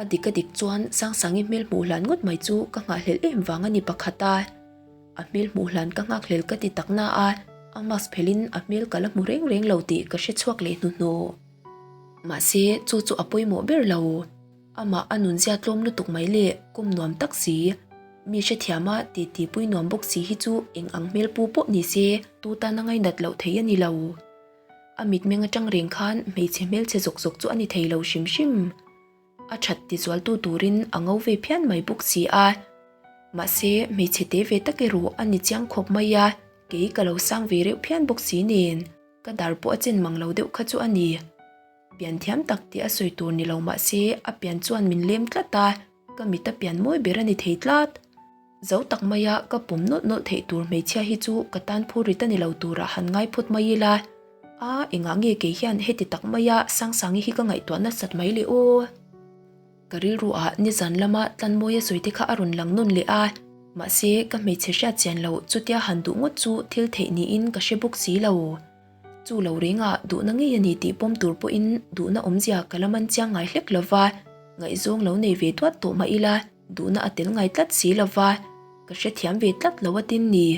A dik a dik chuan Sangsangi hmel hmuh hlan ngawt mai chu ka nghahhlelh em vang a ni pakhat a. A hmel hmuh hlan ka nghakhlel ka ti tak na a, a mask phelhin a hmel ka la hmu reng reng lo tih ka hre chhuak leh hnuhnawh. Mahse, chu chu a pawimawh ber lo. Amah a nunzia tlawm lutuk mai leh kum nuam tak si, mi hrethiama titi pui nuam bawk si hi chu eng ang hmel pu pawh ni se tu tana ngainat loh thei a ni lo. A mitmeng atang reng khan hmeichhe hmelchhe zawk zawk chu a ni thei lo hrim hrim. A that tizualtu turin a ngo ve phian mai bawk si a. Mahse, hmeichhe te ve tak erawh a ni chiang khawp mai a, kei ka lo sang ve reuh phian bawk si nen. Ka dar pawh a chen mang lo deuh kha chu a ni. Pian thiam tak tih a sawi tur ni lo mah se a pian chuan min lem tlat a, ka mit a pian mawi ber a ni thei tlat. Zo tak maia ka pawm nawlh nawlh theih tur hmeichhia hi chu ka tan phur rit a ni lo turah han ngai phawt mai ila. A, engah nge kei hian heti tak maia Sangsangi hi ka ngaihtuah nasat mai le aw? Ka rilru ah nizan lama Tlanmawia sawi te kha a rawn lang nawn leh a, mahse ka hmeichhe hriat chian loh chutia han duh ngawt chu thil theih niin ka hre bawk si lo. Chu lo rengah duhna ngei a ni tih pawm tur pawhin duhna awmzia ka la man chiang ngai hlek lo va, ngaihzawng lo nei ve duat tawh mah ila duhna a tel ngai tlat si lo va, ka hrethiam ve tlat lo a tin ni.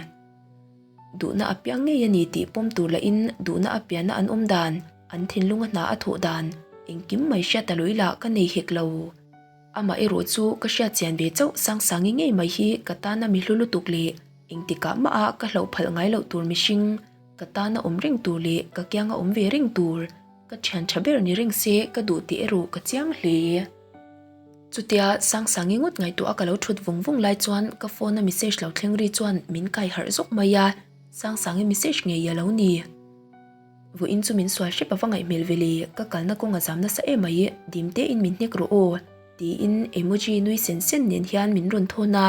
Duhna a piang ngei a ni tih pawm tur lahin duhna a pianna an awm dan, an thinlunga hna a thawh dan, engkim mai hriat a lawih lah ka nei hek lo. Amah erawh chu ka hriat chian ve chauh Sangsangi ngei mai hi ka tana mi hlu lutuk leh engtikah mah a ka hlauh phalh ngai loh tur mihring, ka tana awm reng tur leh ka kianga awm ve reng tur. Ka thian tha ber ni reng se ka duh tih erawh ka chiang hle. Chutia Sangsangi ngawt ngaihtuah a ka lo thut vung vung lai chuan ka phone a message lo thleng ri chuan min kai harh zawk mai a, Sangsangi message ngei a lo ni. Vawiin chu min sual hrep a va ngaih hmel ve le, ka kalna kawng a zam nasa em mai, dim tein min hnek rawh aw, tiin emoji nui sen sen nen hian min rawn thawn a.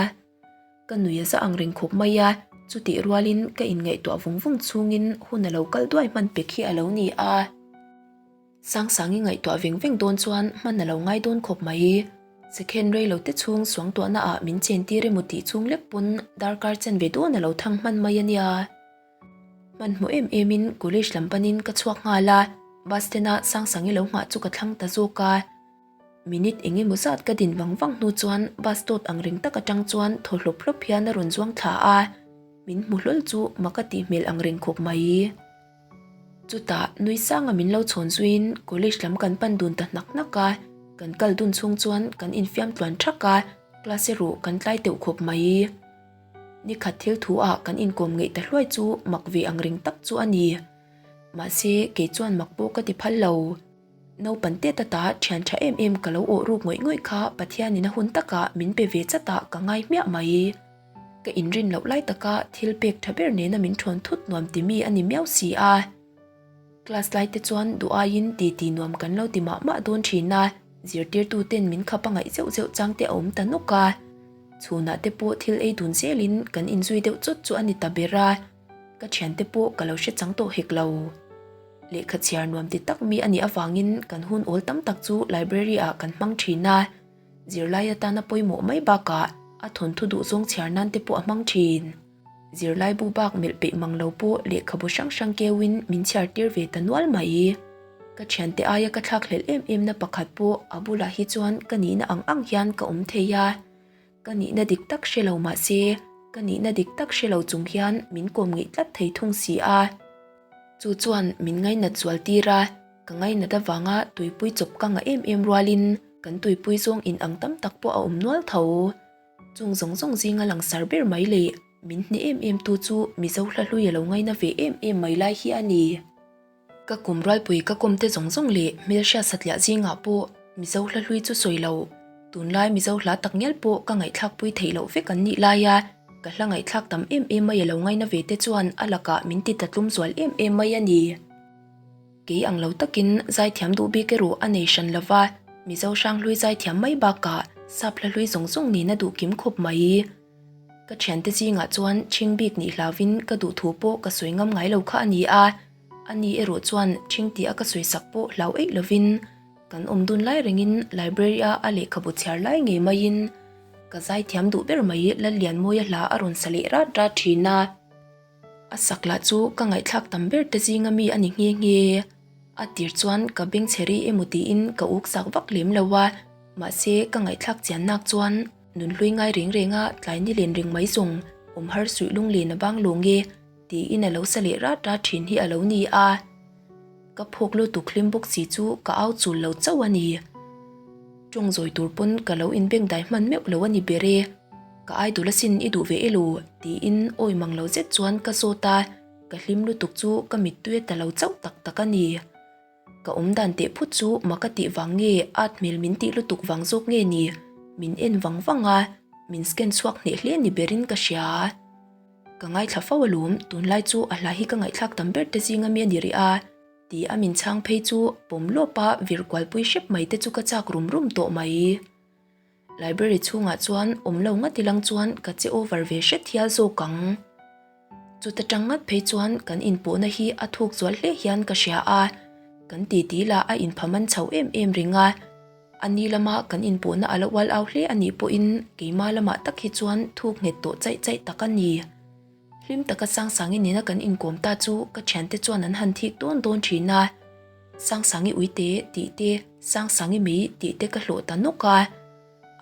Ka nui a za ang reng khawp mai a, chutih rualin ka inngaihtuah vung vung chhungin hun a lo kal duai hman pek hi a lo ni a. Sangsangi ngaihtuah veng veng dawn chuan hman a lo ngai dawn khawp mai. Second rei lo te chhung suangtuahna ah min chen tir emaw tih chhung lek pawn darkar chen ve dawn a lo thang hman mai a nia. Hmanhmawh em em in college lam panin ka chhuak nghal a, bus stand a Sangsangi lo nghah chu ka thlang ta zawk a. Minute eng emaw zat ka din vang vang hnu chuan bus dawt ang reng tak atang chuan thaw hlawp hlawp hian a rawn zuang thla a, min hmu hlawl chu mak a tih hmel ang reng khawp mai. Chutah nui sanga min lo chhawn zuiin college lam kan pan dun ta hnak hnak a, kan kal dun chhung chuan kan infiam tluan thak a, class erawh kan tlai teuh khawp mai. Nikhat thil thu ah kan inkawm ngeih ta hluai chu mak ve ang reng tak chu a ni. Mahse kei chuan mak pawh ka ti phal lo. Naupan tet ata thian tha em em ka lo awh ruk ngawih ngawih kha Pathianin a hun takah min pe ve chatah ka ngai hmiah mai. Ka inrin loh lai taka thil pek tha ber nena min thawn thut nuam ti mi a ni miau si a. Class lai te chuan duh aiin ti ti nuam kan lo ti mah mah dawn thin a, zirtirtu ten min khap a ngaih zeuh zeuh chang te a awm ta nawk a. Chhunah te pawh thil ei dun zelin kan inzui deuh chawt chu a ni ta ber a. Ka thiante pawh ka lo hre chang tawh hek lo. Lehkha chhiar nuam ti tak mi a nih avangin kan hun awl tam tak chu library ah kan hmang thin a, zirlai atana pawimawh mai bakah a thawnthu duh zawng chhiar nan te pawh a hmang thin. Zirlai bu bak melh peih mang lo pawh lehkhabu hrang hrang keuin min chhiar tir ve ta nual mai. Ka thiante aia ka thlak hlelh em em na pakhat pawh a bulah hi chuan ka nihna ang ang hian ka awm thei a. Ka nihna dik tak hre lo mah se, ka nihna dik tak hre lo chung hian min kawm ngeih tlat thei thung si a. Chu chuan min ngainat zual tir a, ka ngainat avanga tuipui chawp ka ngah em em rualin kan tuipui zawng in ang tam tak pawh a awm nual tho. Chung zawng zawng zinga langsar ber mai leh min hne em em tu chu Mizo hla hlui a lo ngaina ve em em mai lai hi a ni. Ka kum rualpui ka kawmte zawng zawng leh hmelhriat satliah zingah pawh Mizo hla hlui chu sawi lo, tunlai Mizo hla tak ngial pawh ka ngaihthlakpui theih loh vek an nih laia ka hla ngaihthlak tam em em mai a lo ngaina ve te chuan a lakah min ti tlatlum zual em em mai a ni. Kei ang lo takin zaithiam duh bik erawh a nei hran lova, Mizo hranghlui zaithiam mai bakah sap hla hlui zawng zawng nen a duh kim khawp mai. Ka thiante zingah chuan ṭhing bik nih hlauvin ka duh thu pawh ka sawi ngam ngai lo kha a ni a, ani erawh chuan ṭhing tih a ka sawi sak pawh hlau eih lovin kan awm dun lai rengin library a a lehkhabu chhiar lai ngei maiin ka zaithiam duh ber mai Lallianmawia hla a rawn sa leh rat rat ṭhin a. A sak lah chu ka ngaihthlak tam ber te zinga mi a ni nghe nghe. A tir chuan ka beng chhe ri emaw tiin ka uk sak vak lem lo a, mahse ka ngaihthlak chian nak chuan Nun hlui ngai reng reng a tlai ni len reng mai zawng awm har suih lung len a bang lawng e tiin a lo sa leh rat rat thin hi a lo ni a. Ka phawk lutuk hlim bawk si chu ka au chul lo chauh a ni. Tawng zawi tur pawn ka lo inbeng dai hman meuh lo a ni ber e. Ka idol asin i duh ve elo tiin awi mang lo zet chuan ka zawt a, ka hlim lutuk chu ka mittui a ta lo chauh tak tak a ni. Ka awm dan teh phut chu mak a tih vang nge at hmel min tih lutuk vang zawk nge ni? Min en vang vang a, min scan chhuak hneh hle ni berin ka hria. Ka ngaithla fo alawm, tunlai chu a hla hi ka ngaihthlak tam ber te zinga mi a ni rih a, ti a min chhang phei chu pawm lawp a vir kualpui hrep mai te chu ka chak rum rum tawh mai. Library chhungah chuan awm lo ngat ilang chuan ka che over ve hret hial zawk ang. Chuta tang ngat phei chuan kan inpawhna hi a thuk zual hle hian ka hria a, kan titi lah a inphaman chho em em reng a. A ni lama kan inpawhna a la ual au hle a nih pawhin keima lamah tak hi chuan thuk nghet tawh chaih chaih tak a ni. Hlim taka Sangsangi nena kan inkawm ta chu ka thiante chuan an han thik dawn dawn thin a. Sangsangi uite tih te, Sangsangi mei tih te ka hlawh ta nawk a.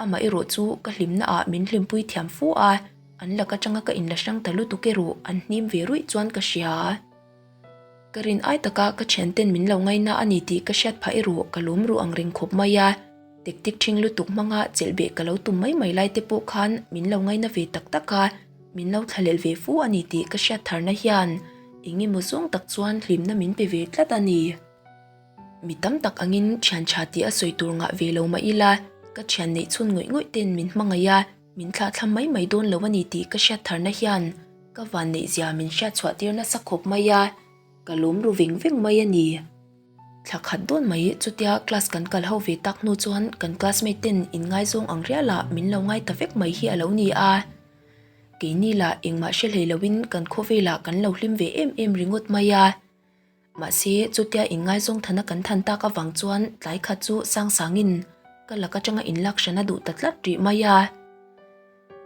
Amah erawh chu ka hlimna ah min hlimpui thiam fu a, an lak atanga ka inla hrang ta lutuk erawh an hnim ve ruih chuan ka hria. Ka rin ai taka ka thianten min lo ngaina a ni tih ka hriat phah erawh ka lawm ruh ang reng khawp mai a, tektik ṭhing lutuk hmanga chelh beh ka lo tum mai mai lai te pawh khan min lo ngaina ve tak tak a, min lo thlalel ve fu a ni tih ka hriat tharna hian eng emaw zawng tak chuan hlimna min pe ve tlat a ni. Mi tam tak angin thian tha tih a sawi tur ngah ve lo mah ila, ka thian neih chhun ngawih ngawih ten min hmangaih a, min thlahthlam mai mai dawn lo a ni tih ka hriat tharna hian ka vanneih zia min hriat chhuah tir nasa khawp mai a, ka lawm ru veng veng mai a ni. Thla khat dawn mai chutia class kan kal ho ve tak hnu chuan kan classmate ten inngaizawng ang rialah min lo ngai ta vek mai hi a lo ni a. Keini lah engmah hre hlei loin kan khawvelah kan lo hlim ve em em ringawt mai a. Mahse chutia inngaizawng thana kan than tak avang chuan tlai khat chu Sangsangin ka lak atanga inlak hran a duh ta tlat rih mai a.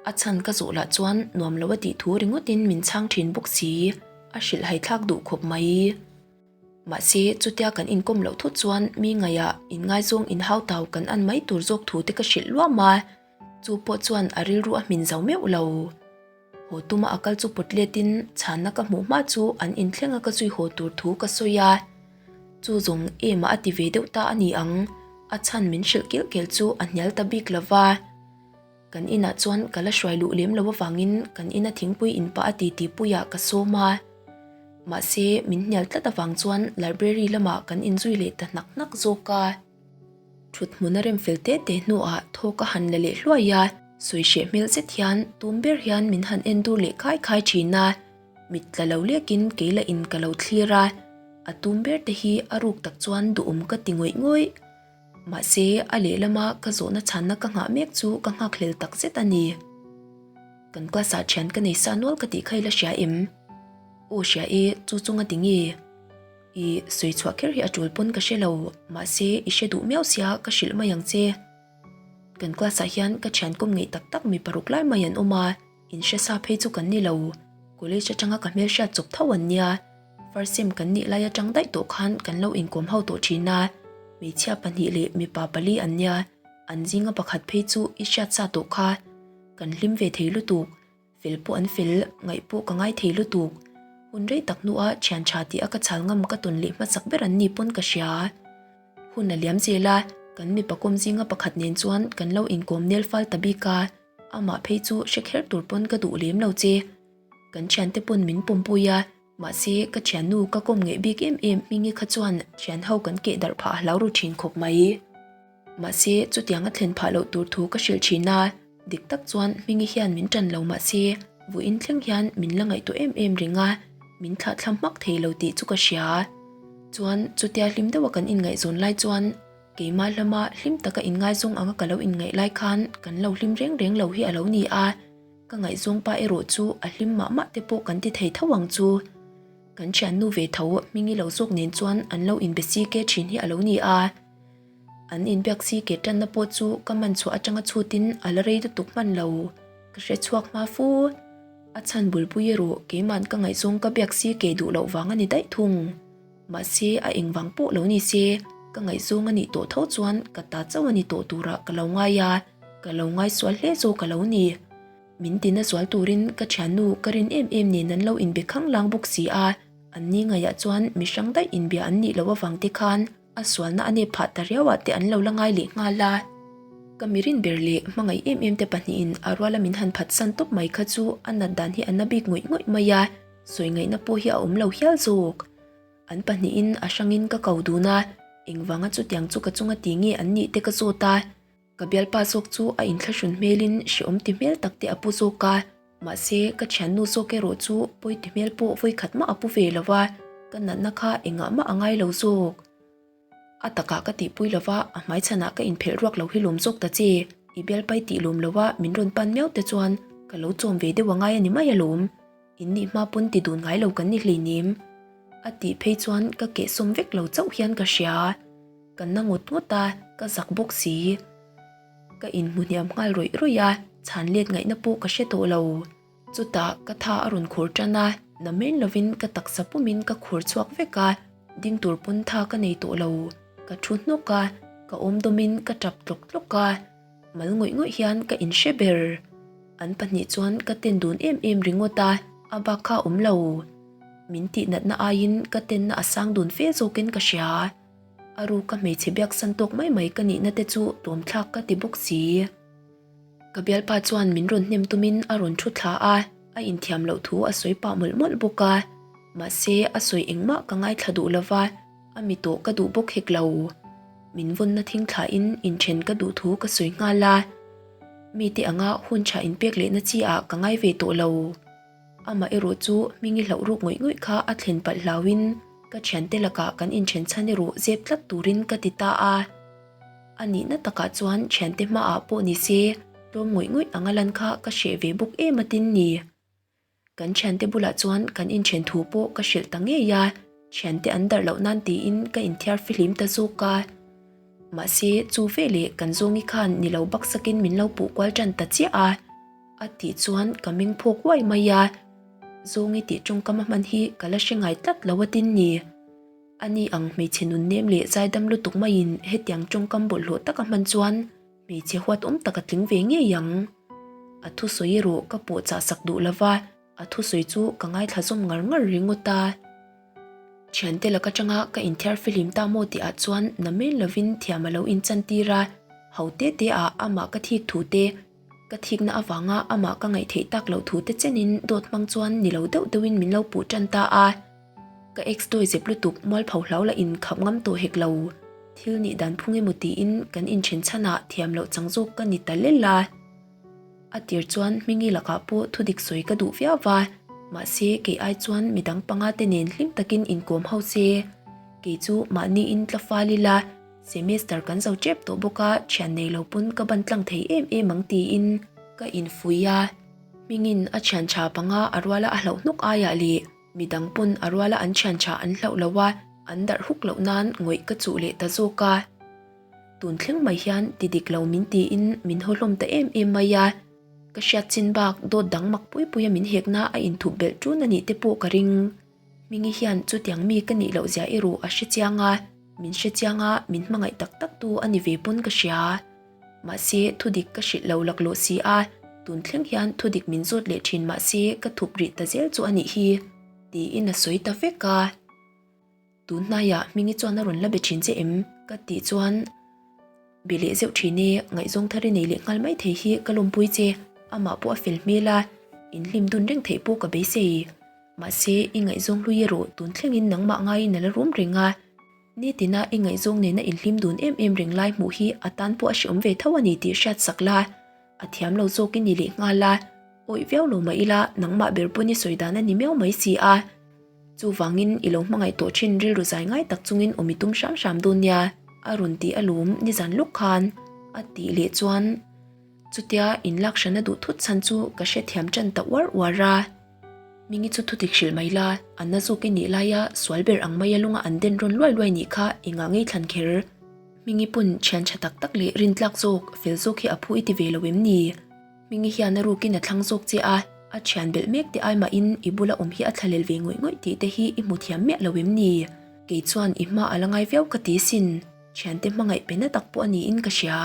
A chhan ka zawh lah chuan nuam lo a tih thu ringawtin min chhang thin bawk si, a hrilhhai thlak duh khawp mai. Mahse, chutia kan inkawm loh thut chuan mi ngaihah inngaizawng inhau tau kan an mai tur zawk thu te ka hrilh luam a, chu pawh chuan a rilru a hmin zo meuh lo. Haw tuma a kal chu pawt letin chhanna ka hmuh hma chu an inthleng a ka zui haw tur thu ka sawi a, chu zawng emah a ti ve deuh ta a ni ang, a chhan min hrilh kilh kelh chu a hnial ta bik lo va. Kan inah chuan ka la hruai luh lem lo avangin kan ina thingpui in pah a titi puiah ka sawm a. Mahse, min hnial tlat avang chuan library lamah kan inzui leh ta hnak hnak zawk a. Thut hmun a rem fel te te hnuah thawk a han la leh hluai a, sawi hreh hmel zet hian tum ber hian min han en dur leh khai khai thin a. Mit tla lo lekin kei lah in ka lo thlir a, a tum ber te hi a ruk tak chuan duhawm ka ti ngawih ngawih. Mahse, a lehlama ka zawhna chhanna ka nghah mek chu ka nghakhlel tak zet a ni. Kan class-ah thian ka nei sa nual ka tih kha i la hria em? Aw hria e, chu chunga ti nge? I sawi chhuah kher hi a tul pawn ka hre lo, mahse i hre duh miau sia ka hrilh mai ang che. Kan class-ah hian ka thian kawm ngeih tak tak mi paruk lai mai an awm a, in hre sa phei chu kan ni lo. College atanga ka hmelhriat chawp tho an nia. First sem kan nih lai atang daih tawh khan kan lo inkawm ho tawh thin a, hmeichhia pahnih leh mipa pali an nia, an zinga pakhat phei chu i hriat sa tawh kha. Kan hlim ve thei lutuk, fel pawh an fel, ngaih pawh ka ngai thei lutuk. Hun rei tak hnua thian tha tih a ka chhal ngam ka tawn leh hmasak ber an ni pawn ka hria. Hun a liam zel a, kan mipa kawm zinga pakhat nen chuan kan lo inkawm nel fal ta bik a, amah phei chu hre kher tur pawn ka duh lem lo che. Kan thiante pawn min pawmpui a, mahse ka thiannu ka kawm ngeih bik em em Hmingi kha chuan thian ho kan keh darh phah a hlau ru thin khawp mai. Mahse chutiang a thlen phah loh tur thu ka hrilh thin a, dik tak chuan Hmingi hian min tan lo mahse vawiin thleng hian min la ngaihtuah em em reng a, min thlahthlam hmak thei lo tih chu ka hria. Chuan chutia hlim deuha kan inngaihzawn lai chuan keimah lama hlim taka inngaizawng anga ka lo inngaih lai khan kan lo hlim reng reng lo hi a lo ni a. Ka ngaihzawng pa erawh chu a hlim mah mah te pawh kan ti thei tho ang chu. Kan thiannu ve tho Hmingi lo zawk nen chuan an lo inbe si ke thin hi a lo ni a. An inbiak si ke tanna pawh chu ka man chhuah atanga chhutin a la rei lutuk hman lo. Ka hre chhuak hma fu. A chhan bulpui erawh keiman ka ngaihzawng ka biak si ke duh loh vang a ni daih thung. Mahse a engvang pawh lo ni se, ka ngaihzawng a nih tawh tho chuan ka ta chauh a ni tawh turah ka lo ngai a. Ka lo ngaisual hle zawk a lo ni. Min tina zual turin ka thiannu ka rin em em nen an lo inbe khang lang bawk si a, an ni ngaiah chuan mi hrang daih inbia an nih loh avang te khan a sualna a nep phah ta riau ah te an lo la ngai leh nghal a. Ka mi rin ber leh hmangaih em em te pahnihin a ruala min han phatsan tawp mai kha chu a nat dan hi a na bik ngawih ngawih mai a, sawi ngaihna pawh hi a awm lo hial zawk. An pahnihin a hrangin ka ko dun a, engvanga chutiang chu ka chunga ti nge an nih te ka zawt a. Ka bialpa zawk chu a inthlahrun hmelin hrehawm ti hmel tak te a pu zawk a, mahse ka thiannu zawk erawh chu pawi ti hmel pawh vawikhat mah a pu ve lo va, ka natna kha engah mah a ngai lo zawk. A takah ka tihpui lo va, a hmaichhanah ka inphelh ruak lo hi lawm zawk ta che, i bialpai tih lawm lo a min rawn pan miau te chuan ka lo chawm ve deuh a ngai a ni mai alawm, in nih hma pawn ti dun ngai lo kan ni hleinem. A tih phei chuan ka kehsawm vek lo chauh hian ka hria. Ka na ngawt ngawt a, ka zak bawk si. Ka inhmu hniam nghal rawih rawih a, chhan let ngaihna pawh ka hre tawh lo. Chutah ka tha a rawn khur tan a, na men lovin ka taksa pumin ka khur chhuak vek a, ding tur pawn tha ka nei tawh lo. Ka thu hnawk a, ka awm dawmin ka tap tlawk tlawk a, mal ngawih ngawih hian ka inhre ber. An pahnih chuan ka ten dun em em ringawt a, a bak kha awm lo. Min tih natna aiin ka tenna a sang dun fe zawkin ka hria. A ruka hmeichhe biaksan tawk mai mai ka nihna te chu tlawmthlak ka ti bawk si. Ka bialpa chuan min rawn hnem tumin a rawn thu thla a, a inthiam loh thu a sawi pah mawlh mawlh bawk a. Mahse, a sawi engmah ka ngaithla duh lo va, A mi tawh ka duh bawk hek lo. Min vawnna thing thlahin inthen ka duh thu ka sawi nghal a. Mite anga hun tha inpek lehna chi ah ka ngai ve tawh lo. Amah erawh chu hmingi hlauh ruk ngawih ngawih kha a thlen palh hlauhin ka thiante lakah kan inthen chhan erawh zep tlat turin ka ti ta a. A nihna takah chuan thiante hmaah pawh ni se tlawm ngawih ngawih anga lan kha ka hreh ve bawk em atin ni. Kan thiante bulah chuan kan inthen thu pawh ka hrilh ta ngei a, thiante an darh loh nan tiin ka inthiar fihlim ta zawk a. Mahse chu veleh kan zawngi khan ni lo baksakin min lo puh kual tan ta chiah a. A tih chuan ka meng phawk uai mai a, Zawngi tih tawngkam a hman hi ka la hre ngai tlat lo a tin ni. Ani ang hmeichhe nun nem leh zaidam lutuk maiin hetiang tawngkam bawlhhlawh taka hman chuan hmeichhe huat awm tak a tling ve ngei ang. A thusawi erawh ka pawh chah sak duh lova, a thusawi chu ka ngaithla zawm ngar ngar ringawt a. Thiante lak atanga ka inthiar fihlim ta maw tih ah chuan na men lovin thiam a lo inchantir a, ho te te ah amah ka thik thu te, Ka thikna avanga amah ka ngaihtheih tak loh thu te chenin dawt hmang chuan ni lo deuh deuhin min lo puh tan ta a. Ka ex dawi zep lutuk mualpho hlau lah in khap ngam tawh hek lo. Thil nih dan phung emaw tiin kan inthen chhanah thiam loh chang zawk ka ni ta lel a. A tir chuan Hmingi lakah pawh thudik sawi ka duh viau va, mahse kei ai chuan midang panga te nen hlim takin inkawm ho se. Kei chu mahni in tla fal ila. Semester kan zo tep tawh bawk a, thian nei lo pawn ka ban tlang thei em em ang tiin ka infuih a. Hmingin a thian tha panga a ruala a hlauh hnawk aiah leh midang pawn a ruala an thian tha an hlauh lo a, an darh huk loh nan ngawih ka chuh leh ta zawk a. Tun thleng mai hian ti dik lo min tiin min haw hlawm ta em em mai a, ka hriat chin bak dawt dang mak pui pui a min hekna a inthup belh ṭun a nih te pawh ka ring. Hmingi hian chutiang mi ka nih loh zia erawh a hre chiang a, min hre chiang a, min hmangaih tak tak tu a ni ve pawn ka hria. Mahse, thudik ka hrilh lo laklawh si a, tun thleng hian thudik min zawt leh thin mahse ka thup rih ta zel chu a nih hi, tiin a sawi ta vek a. Tun hnaiah Hmingi chuan a rawn la be thin che em? ka tih chuan be leh zeuh thin e, ngaihzawng thar i nei leh nghal mai thei hi ka lawmpui che, amah pawh a fel hmel a, inhlim dun reng theih pawh ka beisei. Mahse, i ngaihzawng hlui erawh tun thlengin nangmah ngaiin a la rum reng a. Nitina i ngaihzawng nena inhlim dun em em reng lai hmuh hi a tan pawh a hreawm ve tho a ni tih hriat sak la, a thiam lo zawk i ni leh nghal a. Awih viau lo mah ila, nangmah ber pawn i sawi dan a ni miau mai si a. Chuvangin i lo hmangaih tawh thin rilru zai ngai tak chungin awm i tum hram hram dawn nia, a rawn ti alawm nizan lawk khan, a tih leh chuan chutia inlak hrana duh thut chhan chu ka hrethiam tan ta uar uar a. Mingi chu thudik hrilh mai la, an na zawk i nih laia sual ber ang maia lunga an den rawn luai luai nih kha i ngah ngei thlan kher. Mingi pawn thian tha tak tak leh rintlak zawk, fel zawk hi a phu i ti ve lo em ni? Mingi hian a rukin a thlang zawk che a, a thian belh mek te ai mahin i bula awm hi a thlalel ve ngawih ngawih tih te hi i hmu thiam miah lo em ni? Kei chuan i hma a la ngai viau ka ti sin, thiante hmangaih pe na tak pawh a niin ka hria.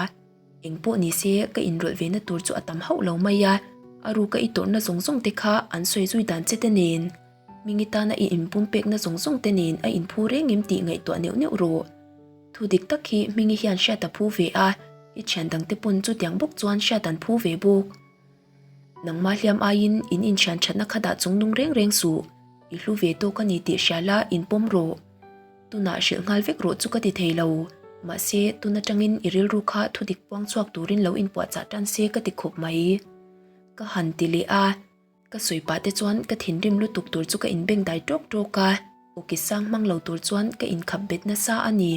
Eng pawh ni se ka inrawlh ve na tur chu a tam hauh lo mai a, a ruka i tawrhna zawng zawng te kha an sawi zui dan che te nen, Mingi tana i inpumpekna zawng zawng te nen a inphu reng em tih ngaihtuah neuh neuh rawh. Thu dik tak hi Mingi hian hriat a phu ve a, i thian dang te pawn chutiang bawk chuan hriat an phu ve bawk. Nangmah hliam aiin in inthian thatna kha dah chung nung reng reng suh, i hlu ve tawk a ni tih hria la inpawm rawh. Tunah hrilh nghal vek rawh chu ka ti thei lo. Mahse, tun atangin i rilru kha thudik puang chhuak turin lo inpuahchah tan se ka ti khawp mai. Ka han ti leh a, ka sawi pah te chuan ka thinrim lutuk tur chu ka inbeng dai tawk tawk a, awki sang hmang lo tur chuan ka inkhap bet nasa a ni.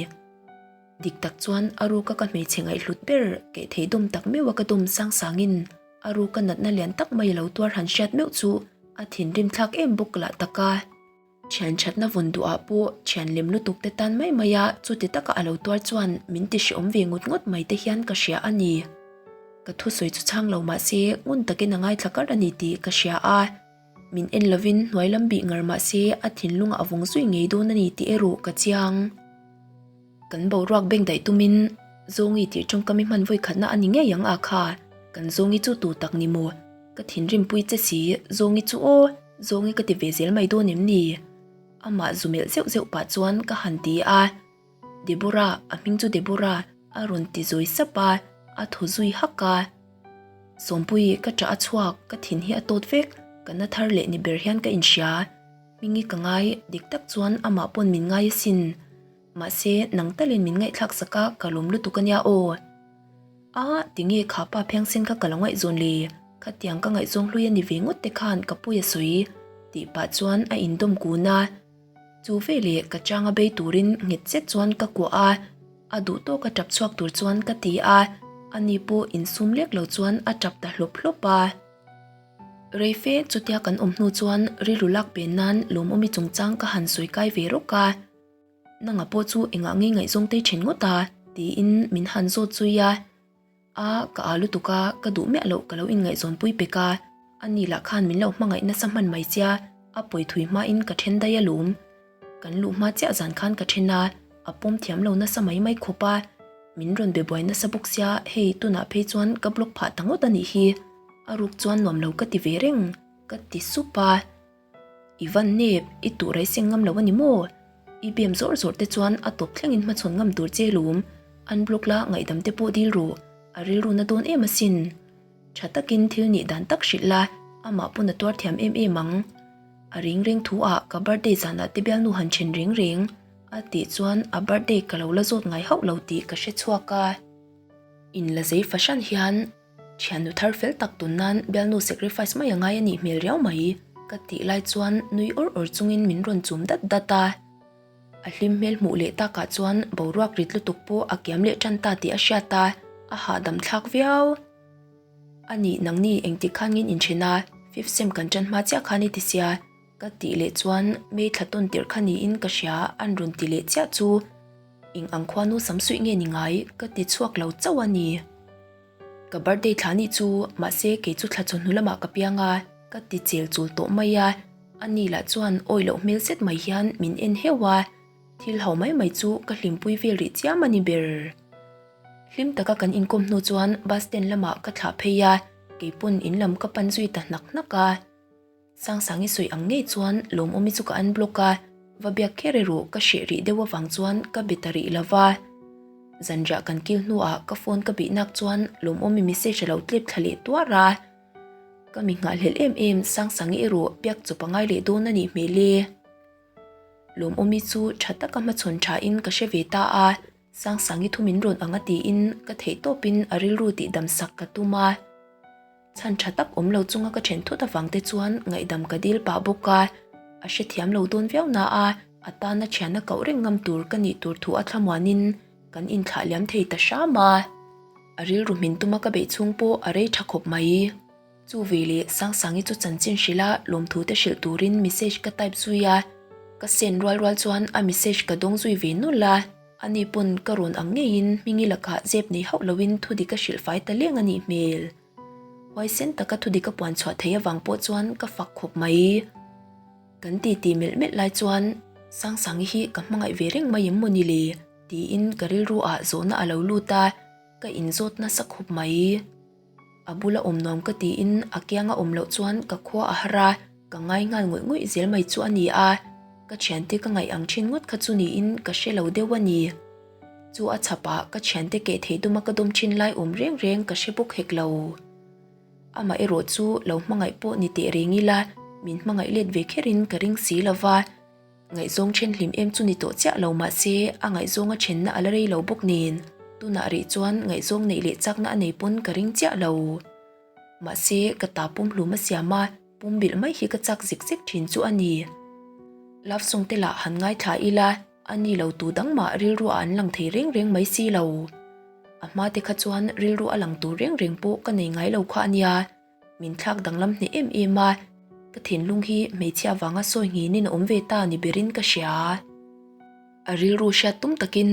Dik tak chuan a ruka ka hmeichhe ngaihhlut ber keh thei dawm tak meuh a ka dawm sang sangin a ruka natna lian tak mai a lo tuar han hriat meuh chu a thinrim thlak em bawk lah tak a. Thian thatna vawn duhah pawh thian lem lutuk te tan mai mai a, chuti taka a lo tuar chuan min ti hreawm ve ngawt ngawt mai te hian ka hria a ni. Ka thusawi chu chhang lo mah se ngun takin a ngaithla kar a ni tih ka hria a, min en lovin hnuai lam bih ngar mah se a thinlungah a vawng zui ngei dawn a ni tih erawh ka chiang. Kan boruak beng daih tumin Zawngi tih tawngkam i hman vawi khatna a ni ngei ang a kha, kan Zawngi chu tu tak ni maw? Ka thinrim pui che si, Zawngi chu aw, Zawngi ka ti ve zel mai dawn em ni? Amah zu melh zeuh zeuh pah chuan ka han ti a, Deborah, a hming chu Deborah, a rawn ti zawi sap a, a thaw zui hak a. Sawmpui, ka ṭah a chhuak, ka thin hi a tawt vek, ka na thar leh ni ber hian ka inhria. Hmingi ka ngai, dik tak chuan amah pawn min ngai asin. Mahse, nang talin min ngaihthlak sak a, ka lawm lutuk a nia aw. A, tinge kha pa phiangsen kha ka lo ngaihzawn le? Khatiang ka ngaihzawng hlui a ni ve ngawt te khan ka pawi a sawi, tih pah chuan a indawm kun a. Chu veleh ka changa bei turin nghet zet chuan ka kuah a, a duh tawka tap chhuak tur chuan ka ti a, ani pawh insum lek lo chuan a tap ta hlawp hlawp a. Reife chutia kan awm hnu chuan rilru lak pen nan lawmawmi chungchang ka han sawi kai ve rawk a, Nanga pawh chu engah nge ngaihzawng tei then ngawt a? tiin min han zawt zui a. A, ka â lutuk a, ka duh miah loh ka lo inngaihzawn pui pek a, ani lah khan min lo hmangaih nasa hman mai sia, a pawi thui hmain ka then daih alawm. Kan luh hma chiah zan khan ka then a, a pawm thiam lo nasa mai mai khawp a, min rawn be buai nasa bawk sia, hei tunah phei chuan ka block phah ta ngawt a nih hi, a ruk chuan nuam lo ka ti ve reng, ka ti sup a. I van nep, i tuh rai seng ngam lo a ni maw? I bem zawr zawr te chuan a tawp thlengin hmachhawn ngam tur che lum. An block la ngaihdam te pawh dil ru, a rilru na dawn em asin. Tha takin thil nih dan tak hrilh la, amah pawn a tuar thiam em em ang. A ring reng thu ah ka birthday zanah te bialnu han then reng reng a tih chuan a birthday ka lo la zawt ngai hauh lo tih ka hre chhuak a. In la zei fahran hian Thiannu thar fel tak tun nan bialnu sacrifice mai a ngai a nih hmel riau mai ka tih lai chuan nui awr awr chungin min rawn chum dat dat a. A hlim hmel hmuh leh takah chuan boruak rit lutuk pawh a kiam leh tan ta tih a hriat a, a hahdam thlak viau. A nih nangni engtik khan ngin inthen a, fifth sem kan tan hma chiah khan i ti sia ka tih leh chuan May thla tawn tirh kha niin ka hria an rawn ti leh chiah chu eng ang khuanu sam suih nge ni ngai ka ti chhuak lo chauh a ni. Ka birthday thla nih chu mahse kei chu thla chawhnu lamah ka piang a, ka ti chel chul tawh mai a, ani lah chuan awi loh hmel zet mai hian min en heuh a, thil ho mai mai chu ka hlimpui vel rih chiam a ni ber. Hlim taka kan inkawm hnu chuan bus stand lamah ka thlah phei a, keipawn in lam ka pan zui ta hnak hnak a. Sangsangi sawi ang ngei chuan Lawmawmi chu ka unblock a, va biak kher erawh ka hreh rih deuh avang chuan ka be ta rih lo va. Zanriah kan kil hnuah ka phone ka bih nak chuan Lawmawmi message a lo tlep thla leh tuar a. Ka mi nghahhlelh em em Sangsangi erawh biak chawp a ngai leh dawn a nih hmel e. Lawmawmi chu tha taka hmachhawn thain ka hre ve ta a, Sangsangi thu min rawn ang a tiin ka theihtawpin a rilru tihdam sak ka tum a. Chhan tha tak awm lo chunga ka then thut avang te chuan ngaihdam ka dil pah bawk a, a hrethiam lo dawn viau na a, a tana thiana koh reng ngam tur ka nih tur thu a thlamuanin kan inthlah liam thei ta hram a. A rilru hmin tuma ka beih chhung pawh a rei tha khawp mai. Chu veleh Sangsangi chu chanchin hrilh a, lawmthu te hrilh turin message ka type zui a, ka send rual rual chuan a message ka dawng zui ve nawlh a, ani pawn ka rawn ang ngeiin Hmingi lakah zep nei hauh loin thudik a hrilh fai ta leng a nih hmel. Huaisen taka thudik a puan chhuah theih avang pawh chuan ka fak khawp mai. Kan titi melh melh lai chuan Sangsangi hi ka hmangaih ve reng mai em maw ni le? tiin ka rilru ah zawhna a lo lut a, ka inzawt nasa khawp mai. A bula awm nuam ka tiin a kianga awm loh chuan ka khua a har a, ka ngai nghal ngawih ngawih zel mai chu a ni a, ka thiante ka ngaih ang thin ngawt kha chu niin ka hre lo deuh a ni. Chu a chhapah ka thiante keh theih duma ka dawm thin lai awm reng reng ka hre bawk hek lo. Amah erawh chu lo hmangaih pawh ni teh reng ila min hmangaih let ve kherin ka ring si lo va, ngaihzawng then hlim em chu ni tawh chiah lo mahse a ngaihzawnga thenna a la rei lo bawk nen tunah rih chuan ngaihzawng neih leh chakna a nei pawn ka ring chiah lo. Mahse ka ta pumhlum a siam a. Pumbilh mai hi ka chak zek zek thin chu a ni. Love song te lah han ngaithla ila, a ni lo tu dang mah rilru ah an lang thei reng reng mai si lo. A hma te kha chuan rilru a lang tur reng reng pawh ka nei ngai lo kha a nia. Min thlak danglam hneh em em a, ka thinlung hi hmeichhia vanga sawi nghinin a awm ve ta ni berin ka hria. A rilru hriat tum takin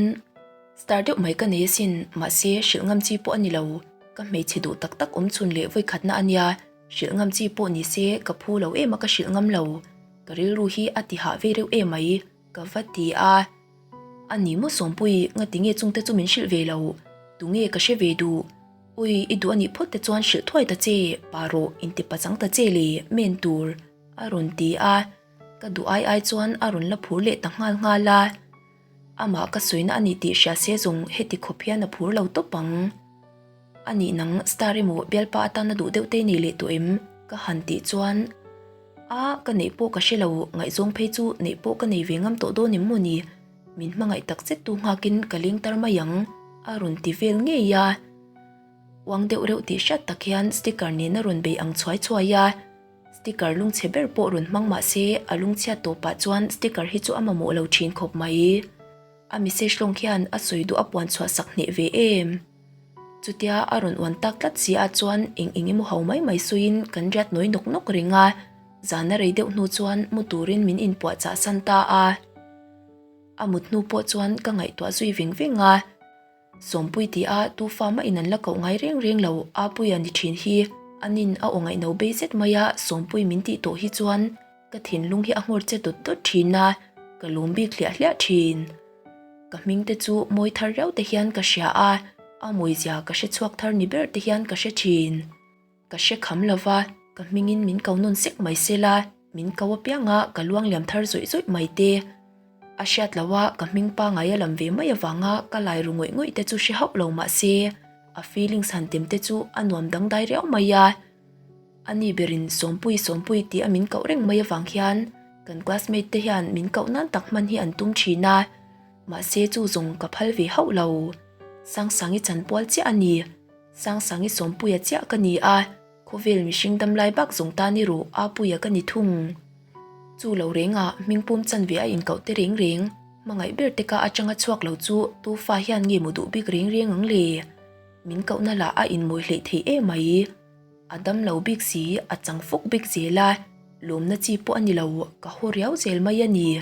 star deuh mai ka nei asin, mahse hrilh ngam chi pawh a ni lo. Ka hmeichhe duh tak tak awm chhun leh vawikhatna a nia. Hrilh ngam chi pawh ni se ka phu lo em a ka hrilh ngam lo, ka rilru hi a ti hah ve reuh em mai, ka va ti a. A ni maw Sawmpui, ngati nge chungte chu min hrilh ve lo, tunge ka hre ve duh? Ui, i duh a nih phawt te chuan hrilh thuai ta che, pa rawh, inti pachang ta che le, men tur, a rawn ti a. Ka duh ai ai chuan a rawn la phur leh ta nghal nghal a. Amah ka sawina a ni tih hria se zawng heti khawp hian a phur lo tawp ang. A nih nang star emaw bialpa atana duh deuh te nei leh tawh em? Ka han tih chuan A, ka neih pawh ka hre lo, ngaihzawng phei chu neih pawh ka nei ve ngam tawh dawn em maw ni? Min hmangaih tak zet tu nghakin ka leng tar mai ang, a rawn ti vel ngei a. Uang deuh reuh tih hriat tak hian sticker nen a rawn bei ang chhuai chhuai a. Sticker lungchhe ber pawh rawn hmang mah se a lungchhiat tawpah chuan sticker hi chu a mamawh lo thin khawp mai. A message lawng khian a sawi duh a puan chhuah sak hneh ve em. Chutia a rawn uan tak tlat si ah chuan eng eng emaw ho mai mai sawiin kan riat nawi nawk nawk reng a, zan a rei deuh hnu chuan mu turin min inpuah chah san ta a. A mut hnu pawh chuan ka ngaihtuah zui veng veng a. Sawmpui ti a tu fa mah in an la koh ngai reng reng lo Apuia ni thin hi a nin a aw ngaihno bei zet mai a Sawmpui min tih tawh hi chuan ka thinlung hi a nghawr che dawt dawt thin a, ka lawm bik hliah hliah thin. Ka hming te chu mawi thar riau te hian ka hria a, a mawizia ka hre chhuak thar ni ber te hian ka hre thin. Ka hre kham lo va, ka hmingin min ko nawn sek mai sela, min ko apiang a ka luang liam thar zawih zawih mai te. A hriat lo a, ka hming pangai a lam ve mai avanga ka lai ru ngawih ngawih te chu hre hauh lo mah se, a feelings han tem te chu a nuam dangdai riau mai a. A ni berin Sawmpui Sawmpui tih a min koh reng mai avang hian kan classmate te hian min koh nan tak hman hi an tum thin a, mahse chu zawng ka phal ve hauh lo. Sangsangi chanpual chiah a ni. Sangsangi Sawmpuia chiah ka ni a, khawvel mihring damlai bak zawng tan i ruh Apuia ka ni thung. Chu lo rengah hmingpum chanve a inkoh te reng reng, hmangaih ber te ka atanga chhuak lo chu tu fa hian nge maw duh bik reng reng ang le? Min kohna lah a inmawi hleih thei em mai. A dam lo bik si, a chang fuk bik zel a, lawmna chi pawh a ni lo, ka haw riau zel mai a ni.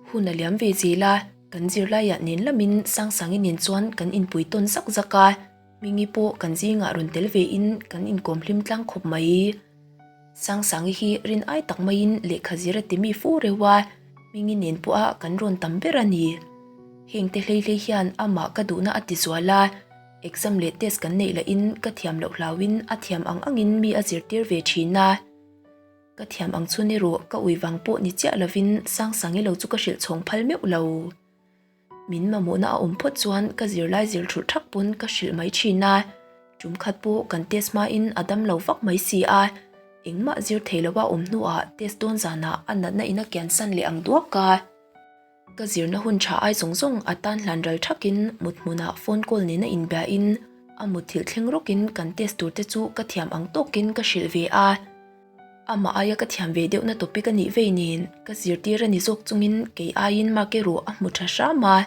Hun a liam ve zel a, kan zirlaiah nen lamin Sangsangi nen chuan kan inpui tawn zak zak a, Hmingi pawh kan zingah rawn tel vein kan inkawm hlim tlang khawp mai. Sangsangi hi rin ai tak maiin lehkha zir a ti mi fu reuh a, Hmingi nen pawha kan rawn tam ber a ni. Hengte hlei hlei hian amah ka duhna a ti zual a, exam leh test kan neih lahin ka thiam loh hlauin a thiam ang angin mi a zirtir ve thin a. Ka thiam ang chhun erawh ka ui vang pawh ni chiah lovin Sangsangi lo chu ka hrilh chhawng phal meuh lo. Min mamawhna a awm phawt chuan ka zirlai zir thulh thak pawn ka hrilh mai thin a, tum khat pawh kan test hmain a dam lo vak mai si a, engmah zir thei lova awm hnuah test dawn zanah a natna in a kiansan leh ang duak a. Ka zirna hun tha ai zawng zawng a tan hlan ral thakin mut hmunah phone call nena inbiain a mutthilh thleng rawkin kan test tur te chu ka thiam ang tawkin ka hrilh ve a. Amah aia ka thiam ve deuhna topic a nih vei nen ka zirtir a ni zawk chungin kei aiin mark erawh a hmu tha hram a.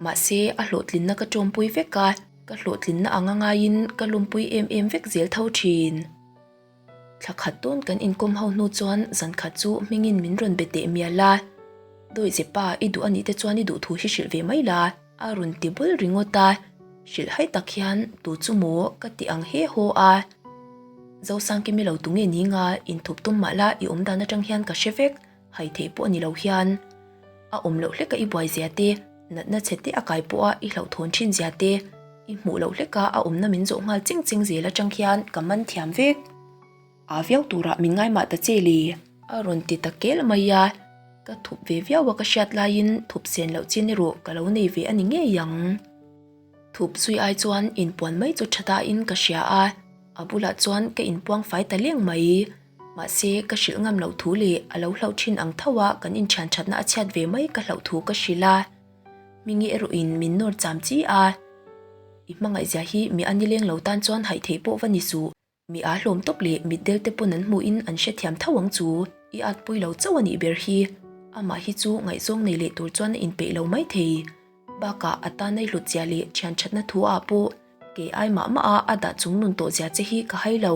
Mahse a hlawhtlinna ka tawmpui vek a, ka hlawhtlinna anga ngaiin ka lawmpui em em vek zel tho thin. Thla khat dawn kan inkawm ho hnu chuan zan khat chu hmingin min rawn be teh mial a, Dawihze pa i duh a nih te chuan i duh thu hi hrilh ve mai la, a rawn ti bul ringawt a, hrilh hai tak hian tu chu maw ka ti ang he haw a. Zosangkimi lo tu nge ni nga inthup tum mah la i awm dan atang hian ka hre vek, hai theih pawh a ni lo hian. A awm loh hleka i buai zia te, natna chhe te a kai pawha i hlauhthawn thin zia te, i hmuh loh hleka a awmna min zawh nghal cheng cheng zel atang hian ka man thiam vek. A viau turah min ngai mah ta che le. A rawn ti ta kel mai a, ka thup ve viau a ka hriat laiin thup sen loh chin erawh ka lo nei ve a ni ngei ang. Thup zui ai chuan inpuan mai chu tha tain ka hria a, a bulah chuan ka inpuang fai ta leng mai. Mahse, ka hrilh ngam loh thu leh a lo hlauh thin ang tho a kan inthian thatna a chhiat ve mai ka hlauh thu ka hrilh a. Mingi erawhin min nawr cham chi a, I hmangaihzia hi mi a nileng lo tan chuan haih theih pawh va ni suh. Mi aa hlawm tawp leh mitdel te pawn an hmuhin an hrethiam tho ang chu, i at pui lo chauh a nih ber hi. Amah hi chu ngaihzawng nei leh tur chuan a inpeih lo mai thei. Bakah a tan a i hlut zia leh thian thatna thu ah pawh kei ai mah mah a a dah chung nun tawh zia che hi ka hai lo.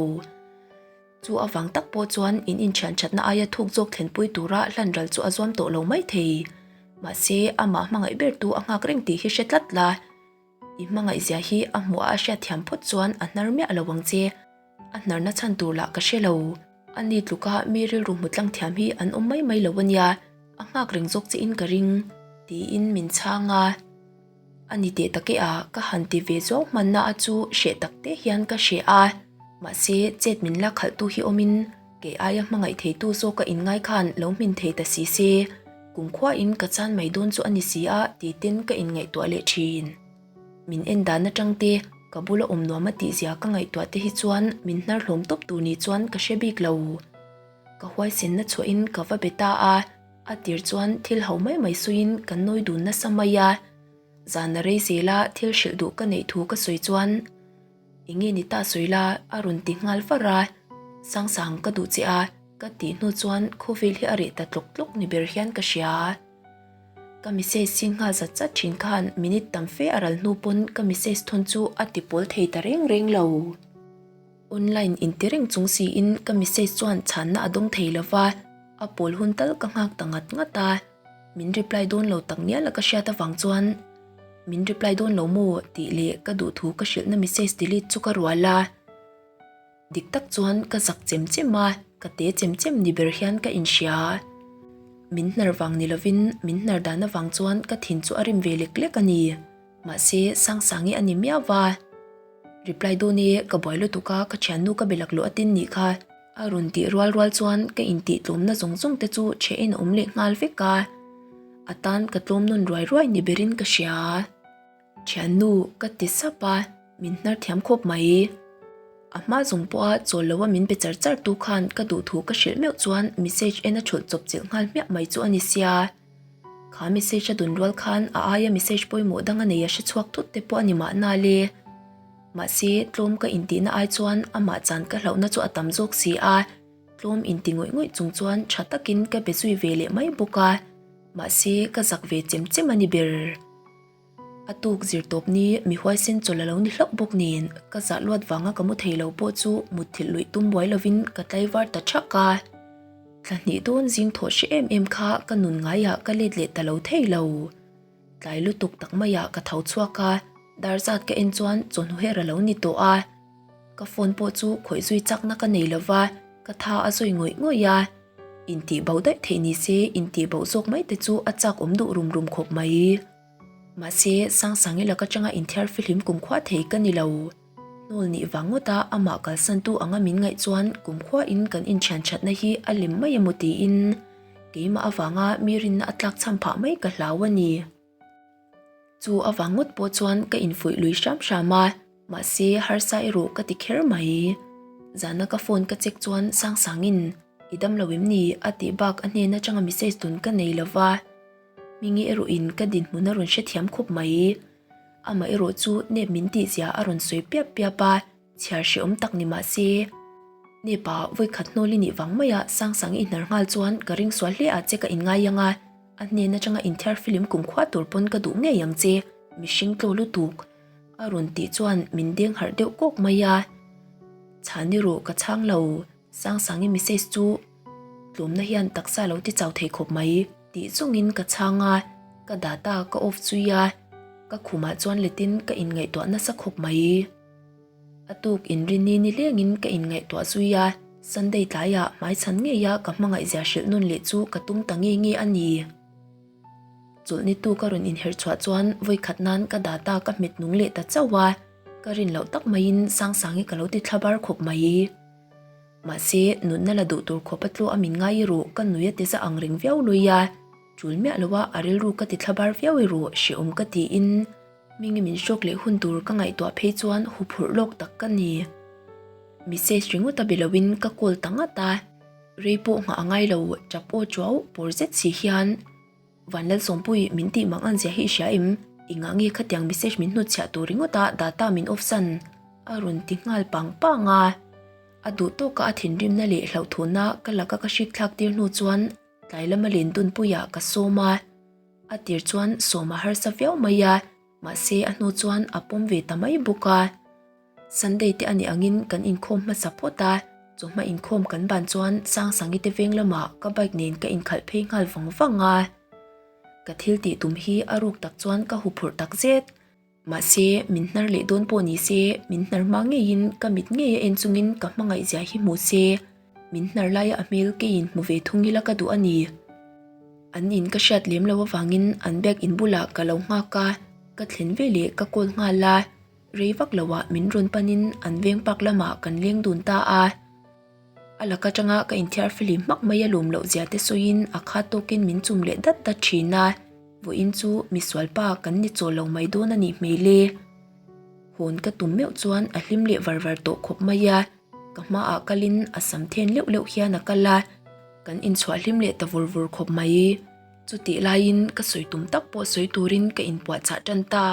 Chu avang tak pawh chuan in inthian thatna aia thuk zawk thlenpui tura hlan ral chu a zuam tawh lo mai thei. Mahse, amah hmangaih bertu a nghak reng tih hi hre tlat la. I hmangaihzia hi a hmuh a a hriatthiam phawt chuan a hnar miah lo ang che. A hnarna chhan tur lah ka hre lo. A ni tluka mi rilru hmu tlang thiam hi an awm mai mai lo a nia, a nghak reng zawk che in ka ring, tiin min chhang a. A ni teh tak e a, ka han ti ve zawng hmanna a chu hreh tak te hian ka hreh a. Mahse, chet min la khalhtu hi awmin kei aia hmangaih theitu zawk a inngai khan lo hmin thei ta si se, kumkhuain ka chan mai dawn chu a ni si a ti ten ka inngaihtuah leh thin. Min en dan atang te, ka bula awm nuam a tihzia ka ngaihtuah te hi chuan min hnar hlawm tawp tur ni chuan ka hre bik lo. Ka huaisenna chhuahin ka va be ta a. A tir chuan thil ho mai mai sawiin kan nawi dun nasa mai a, zan a rei zel a thil hrilh duh ka neih thu ka sawi chuan eng nge ni ta sawi la a rawn ti nghal var a, Sangsang ka duh che a ka tih hnu chuan khawvel hi a reh ta tlawk tlawk ni ber hian ka hria. Ka message sin nghal zat zat thin khan minute tam fe a ral hnu pawn ka message thawn chu a ti pawl thei ta reng reng lo. Online inti reng chung siin ka message chuan chhanna a dawng thei lova, a pawl hun tal ka nghak ta ngat ngat a, min reply dawn lo tak ngial a ka hriat avang chuan min reply dawn lo maw tih leh ka duhthu ka hrilhna message delete chu ka rual a. Dik tak chuan ka zak chem chem a, ka te chem chem ni ber hian ka inhria. Min hnar vang ni lovin min hnar dan avang chuan ka thin chu a rim ve lek lek a ni. Mahse, Sangsangi a ni miau va. Reply dawn e, ka buai lutuk a, ka thiannu ka be laklawh atin nih kha. A rawn tih rual rual chuan ka intih tlawmna zawng zawng te chu chhe in a awm leh nghal vek a. A tan ka tlawm nawn ruai ruai ni berin ka hria. Thiannu, ka ti sap a, min hnar thiam khawp mai. A hma zawng pawha chawl loa min be char char tu khan ka duhthu ka hrilh meuh chuan message en a chhulh chawp chilh nghal hmiah mai chu a ni sia. Kha message a dun rual khan a aia message pawimawh dang a nei a hre chhuak thut te pawh a ni mahna le. Mahse, tlawm ka intihna ai chuan amah chan ka hlauhna chu a tam zawk si a, tlawm inti ngawih ngawih chung chuan tha takin ka be zui ve leh mai bawk a. Mahse, ka zak ve chem chem a ni ber. A tuk zir tawp ni mi huaisen chawlh a lo ni hlauh bawk nen ka zah luat vanga ka mu thei lo pawh chu mutthilh luih tum buai lovin ka tlaivar ta thak a. Thla hnih dawn zing thawh hre em em kha ka nun ngaiah ka let leh ta lo thei lo. Tlai lutuk tak maiah ka tho chhuak a, dar zat ka en chuan chawhnu her a lo ni tawh a. Ka phone pawh chu khawih zui chakna ka nei lova, ka tha a zawi ngawih ngawih a. Intih bo daih theih ni se intih bo zawk mai te chu a chak awm duh rum rum khawp mai. Mahse, Sangsangi laka tanga inthiar fihlim kumkhua thei ka ni lo. Hnawl nih vang ngawta amah kalsantu anga min ngaih chuan kumkhuain kan inthian thatna hi a lem mai emaw tiin keimah avanga mi rinna a tlakchham phah mai ka hlau a ni. Chu avang ngawt pawh chuan ka infuih lui hram hram a, mahse harsa erawh ka ti kher mai. Zana ka phone ka check chuan Sangsangin, I dam lo em ni? a tih bak a hnen atanga message dun ka nei lo va. Hmingi erawhin ka dinhmun a rawn hrethiam khawp mai. Amah erawh chu nep min tihzia a rawn sawi piap piap a, chhiar hrehawm tak ni mah se. Nepa vawikhat hnawl i nih vang maia Sangsangi i hnar nghal chuan ka ring sual hle ah che ka inngai ang a, a hnen atanga inthiar filim kumkhua tur pawn ka duh ngei ang che, mihring tlaw lutuk a rawn tih chuan min deng harh deuh kawk mai a. Chhan erawh ka chhang lo. Sangsangi message chu tlawmna hian taksa lo ti chau thei khawp mai tih chungin ka chhang a, ka data ka off zui a, ka khumah chuan letin ka inngaihtuah nasa khawp mai. A tuk inrinni ni lengin ka inngaihtuah zui a, Sunday tlaiah hmaichhan ngeia ka hmangaihzia hrilh nawn leh chu ka tum ta nge nge a ni. Chawlhni tu ka rawn inherh chhuah chuan vawikhat nan ka data ka hmet nung leh ta chauh a, ka rin loh tak maiin Sangsangi ka lo ti thlabar khawp mai. Mahse, nunna la duh tur khawp a tlaw a min ngai erawh ka nui a ti za ang reng viau lui a, tul miah lo a a rilru ka ti thlabar viau erawh hrehawm ka tiin Hmingi min hrawk leh hun tur ka ngaihtuah phei chuan huphurh lawk tak ka ni. Message ringawt a be loin ka call ta ngat a, rei pawh nghah a ngai lo tap aw chuau pawr zet si hian Vanlalsawmpui min tih mang an zia hi i hria em? Engah nge khatiang message min hnutchhiah tur ringawt a data min off san? A rawn ti nghal pang pang a. A duh tawka a thinrimna leh hlauhthuna ka laka ka hrik thlak tir hnu chuan tlai lama len dunpuiah ka sawm a. A tir chuan sawm a harsa viau mai a, mahse a hnu chuan a pawm ve ta mai bawk a. Sunday te a nih angin kan inkhawm hmasa phawt a, chawhma inkhawm kan ban chuan Sangsangi te veng lamah ka bike nen ka inkhalh phei nghal vang vang a. Ka thil tih tum hi a ruk tak chuan ka huphurh tak zet. Mahse, min hnar leh dawn pawh ni se, min hnar hma ngeiin ka mit ngei a en chungin ka hmangaih zia hi hmu se, min hnar laia a hmel keiin hmu ve thung ila ka duh a ni. An in ka hriat lem lo avangin an bag in bulah ka lo nghak a, ka thlen veleh ka call nghal a. Rei vak loah min rawn panin an veng park lamah kan leng dun ta a. A lak atanga ka inthiar fihlim hmak mai a lawm loh zia te sawiin a khat tawkin min chum leh dat dat thin a. Vawiin chu misual pa kan ni chawl lo mai dawn a nih hmel e. Hawn ka tum meuh chuan a hlim leh var var tawh khawp mai a. Ka hmaah kalin a sam then leuh leuh hian a kal a. Kan inchhuah hlim leh ta vur vur khawp mai. Chutih laiin ka sawi tum tak pawh sawi turin ka inpuahchah tan ta.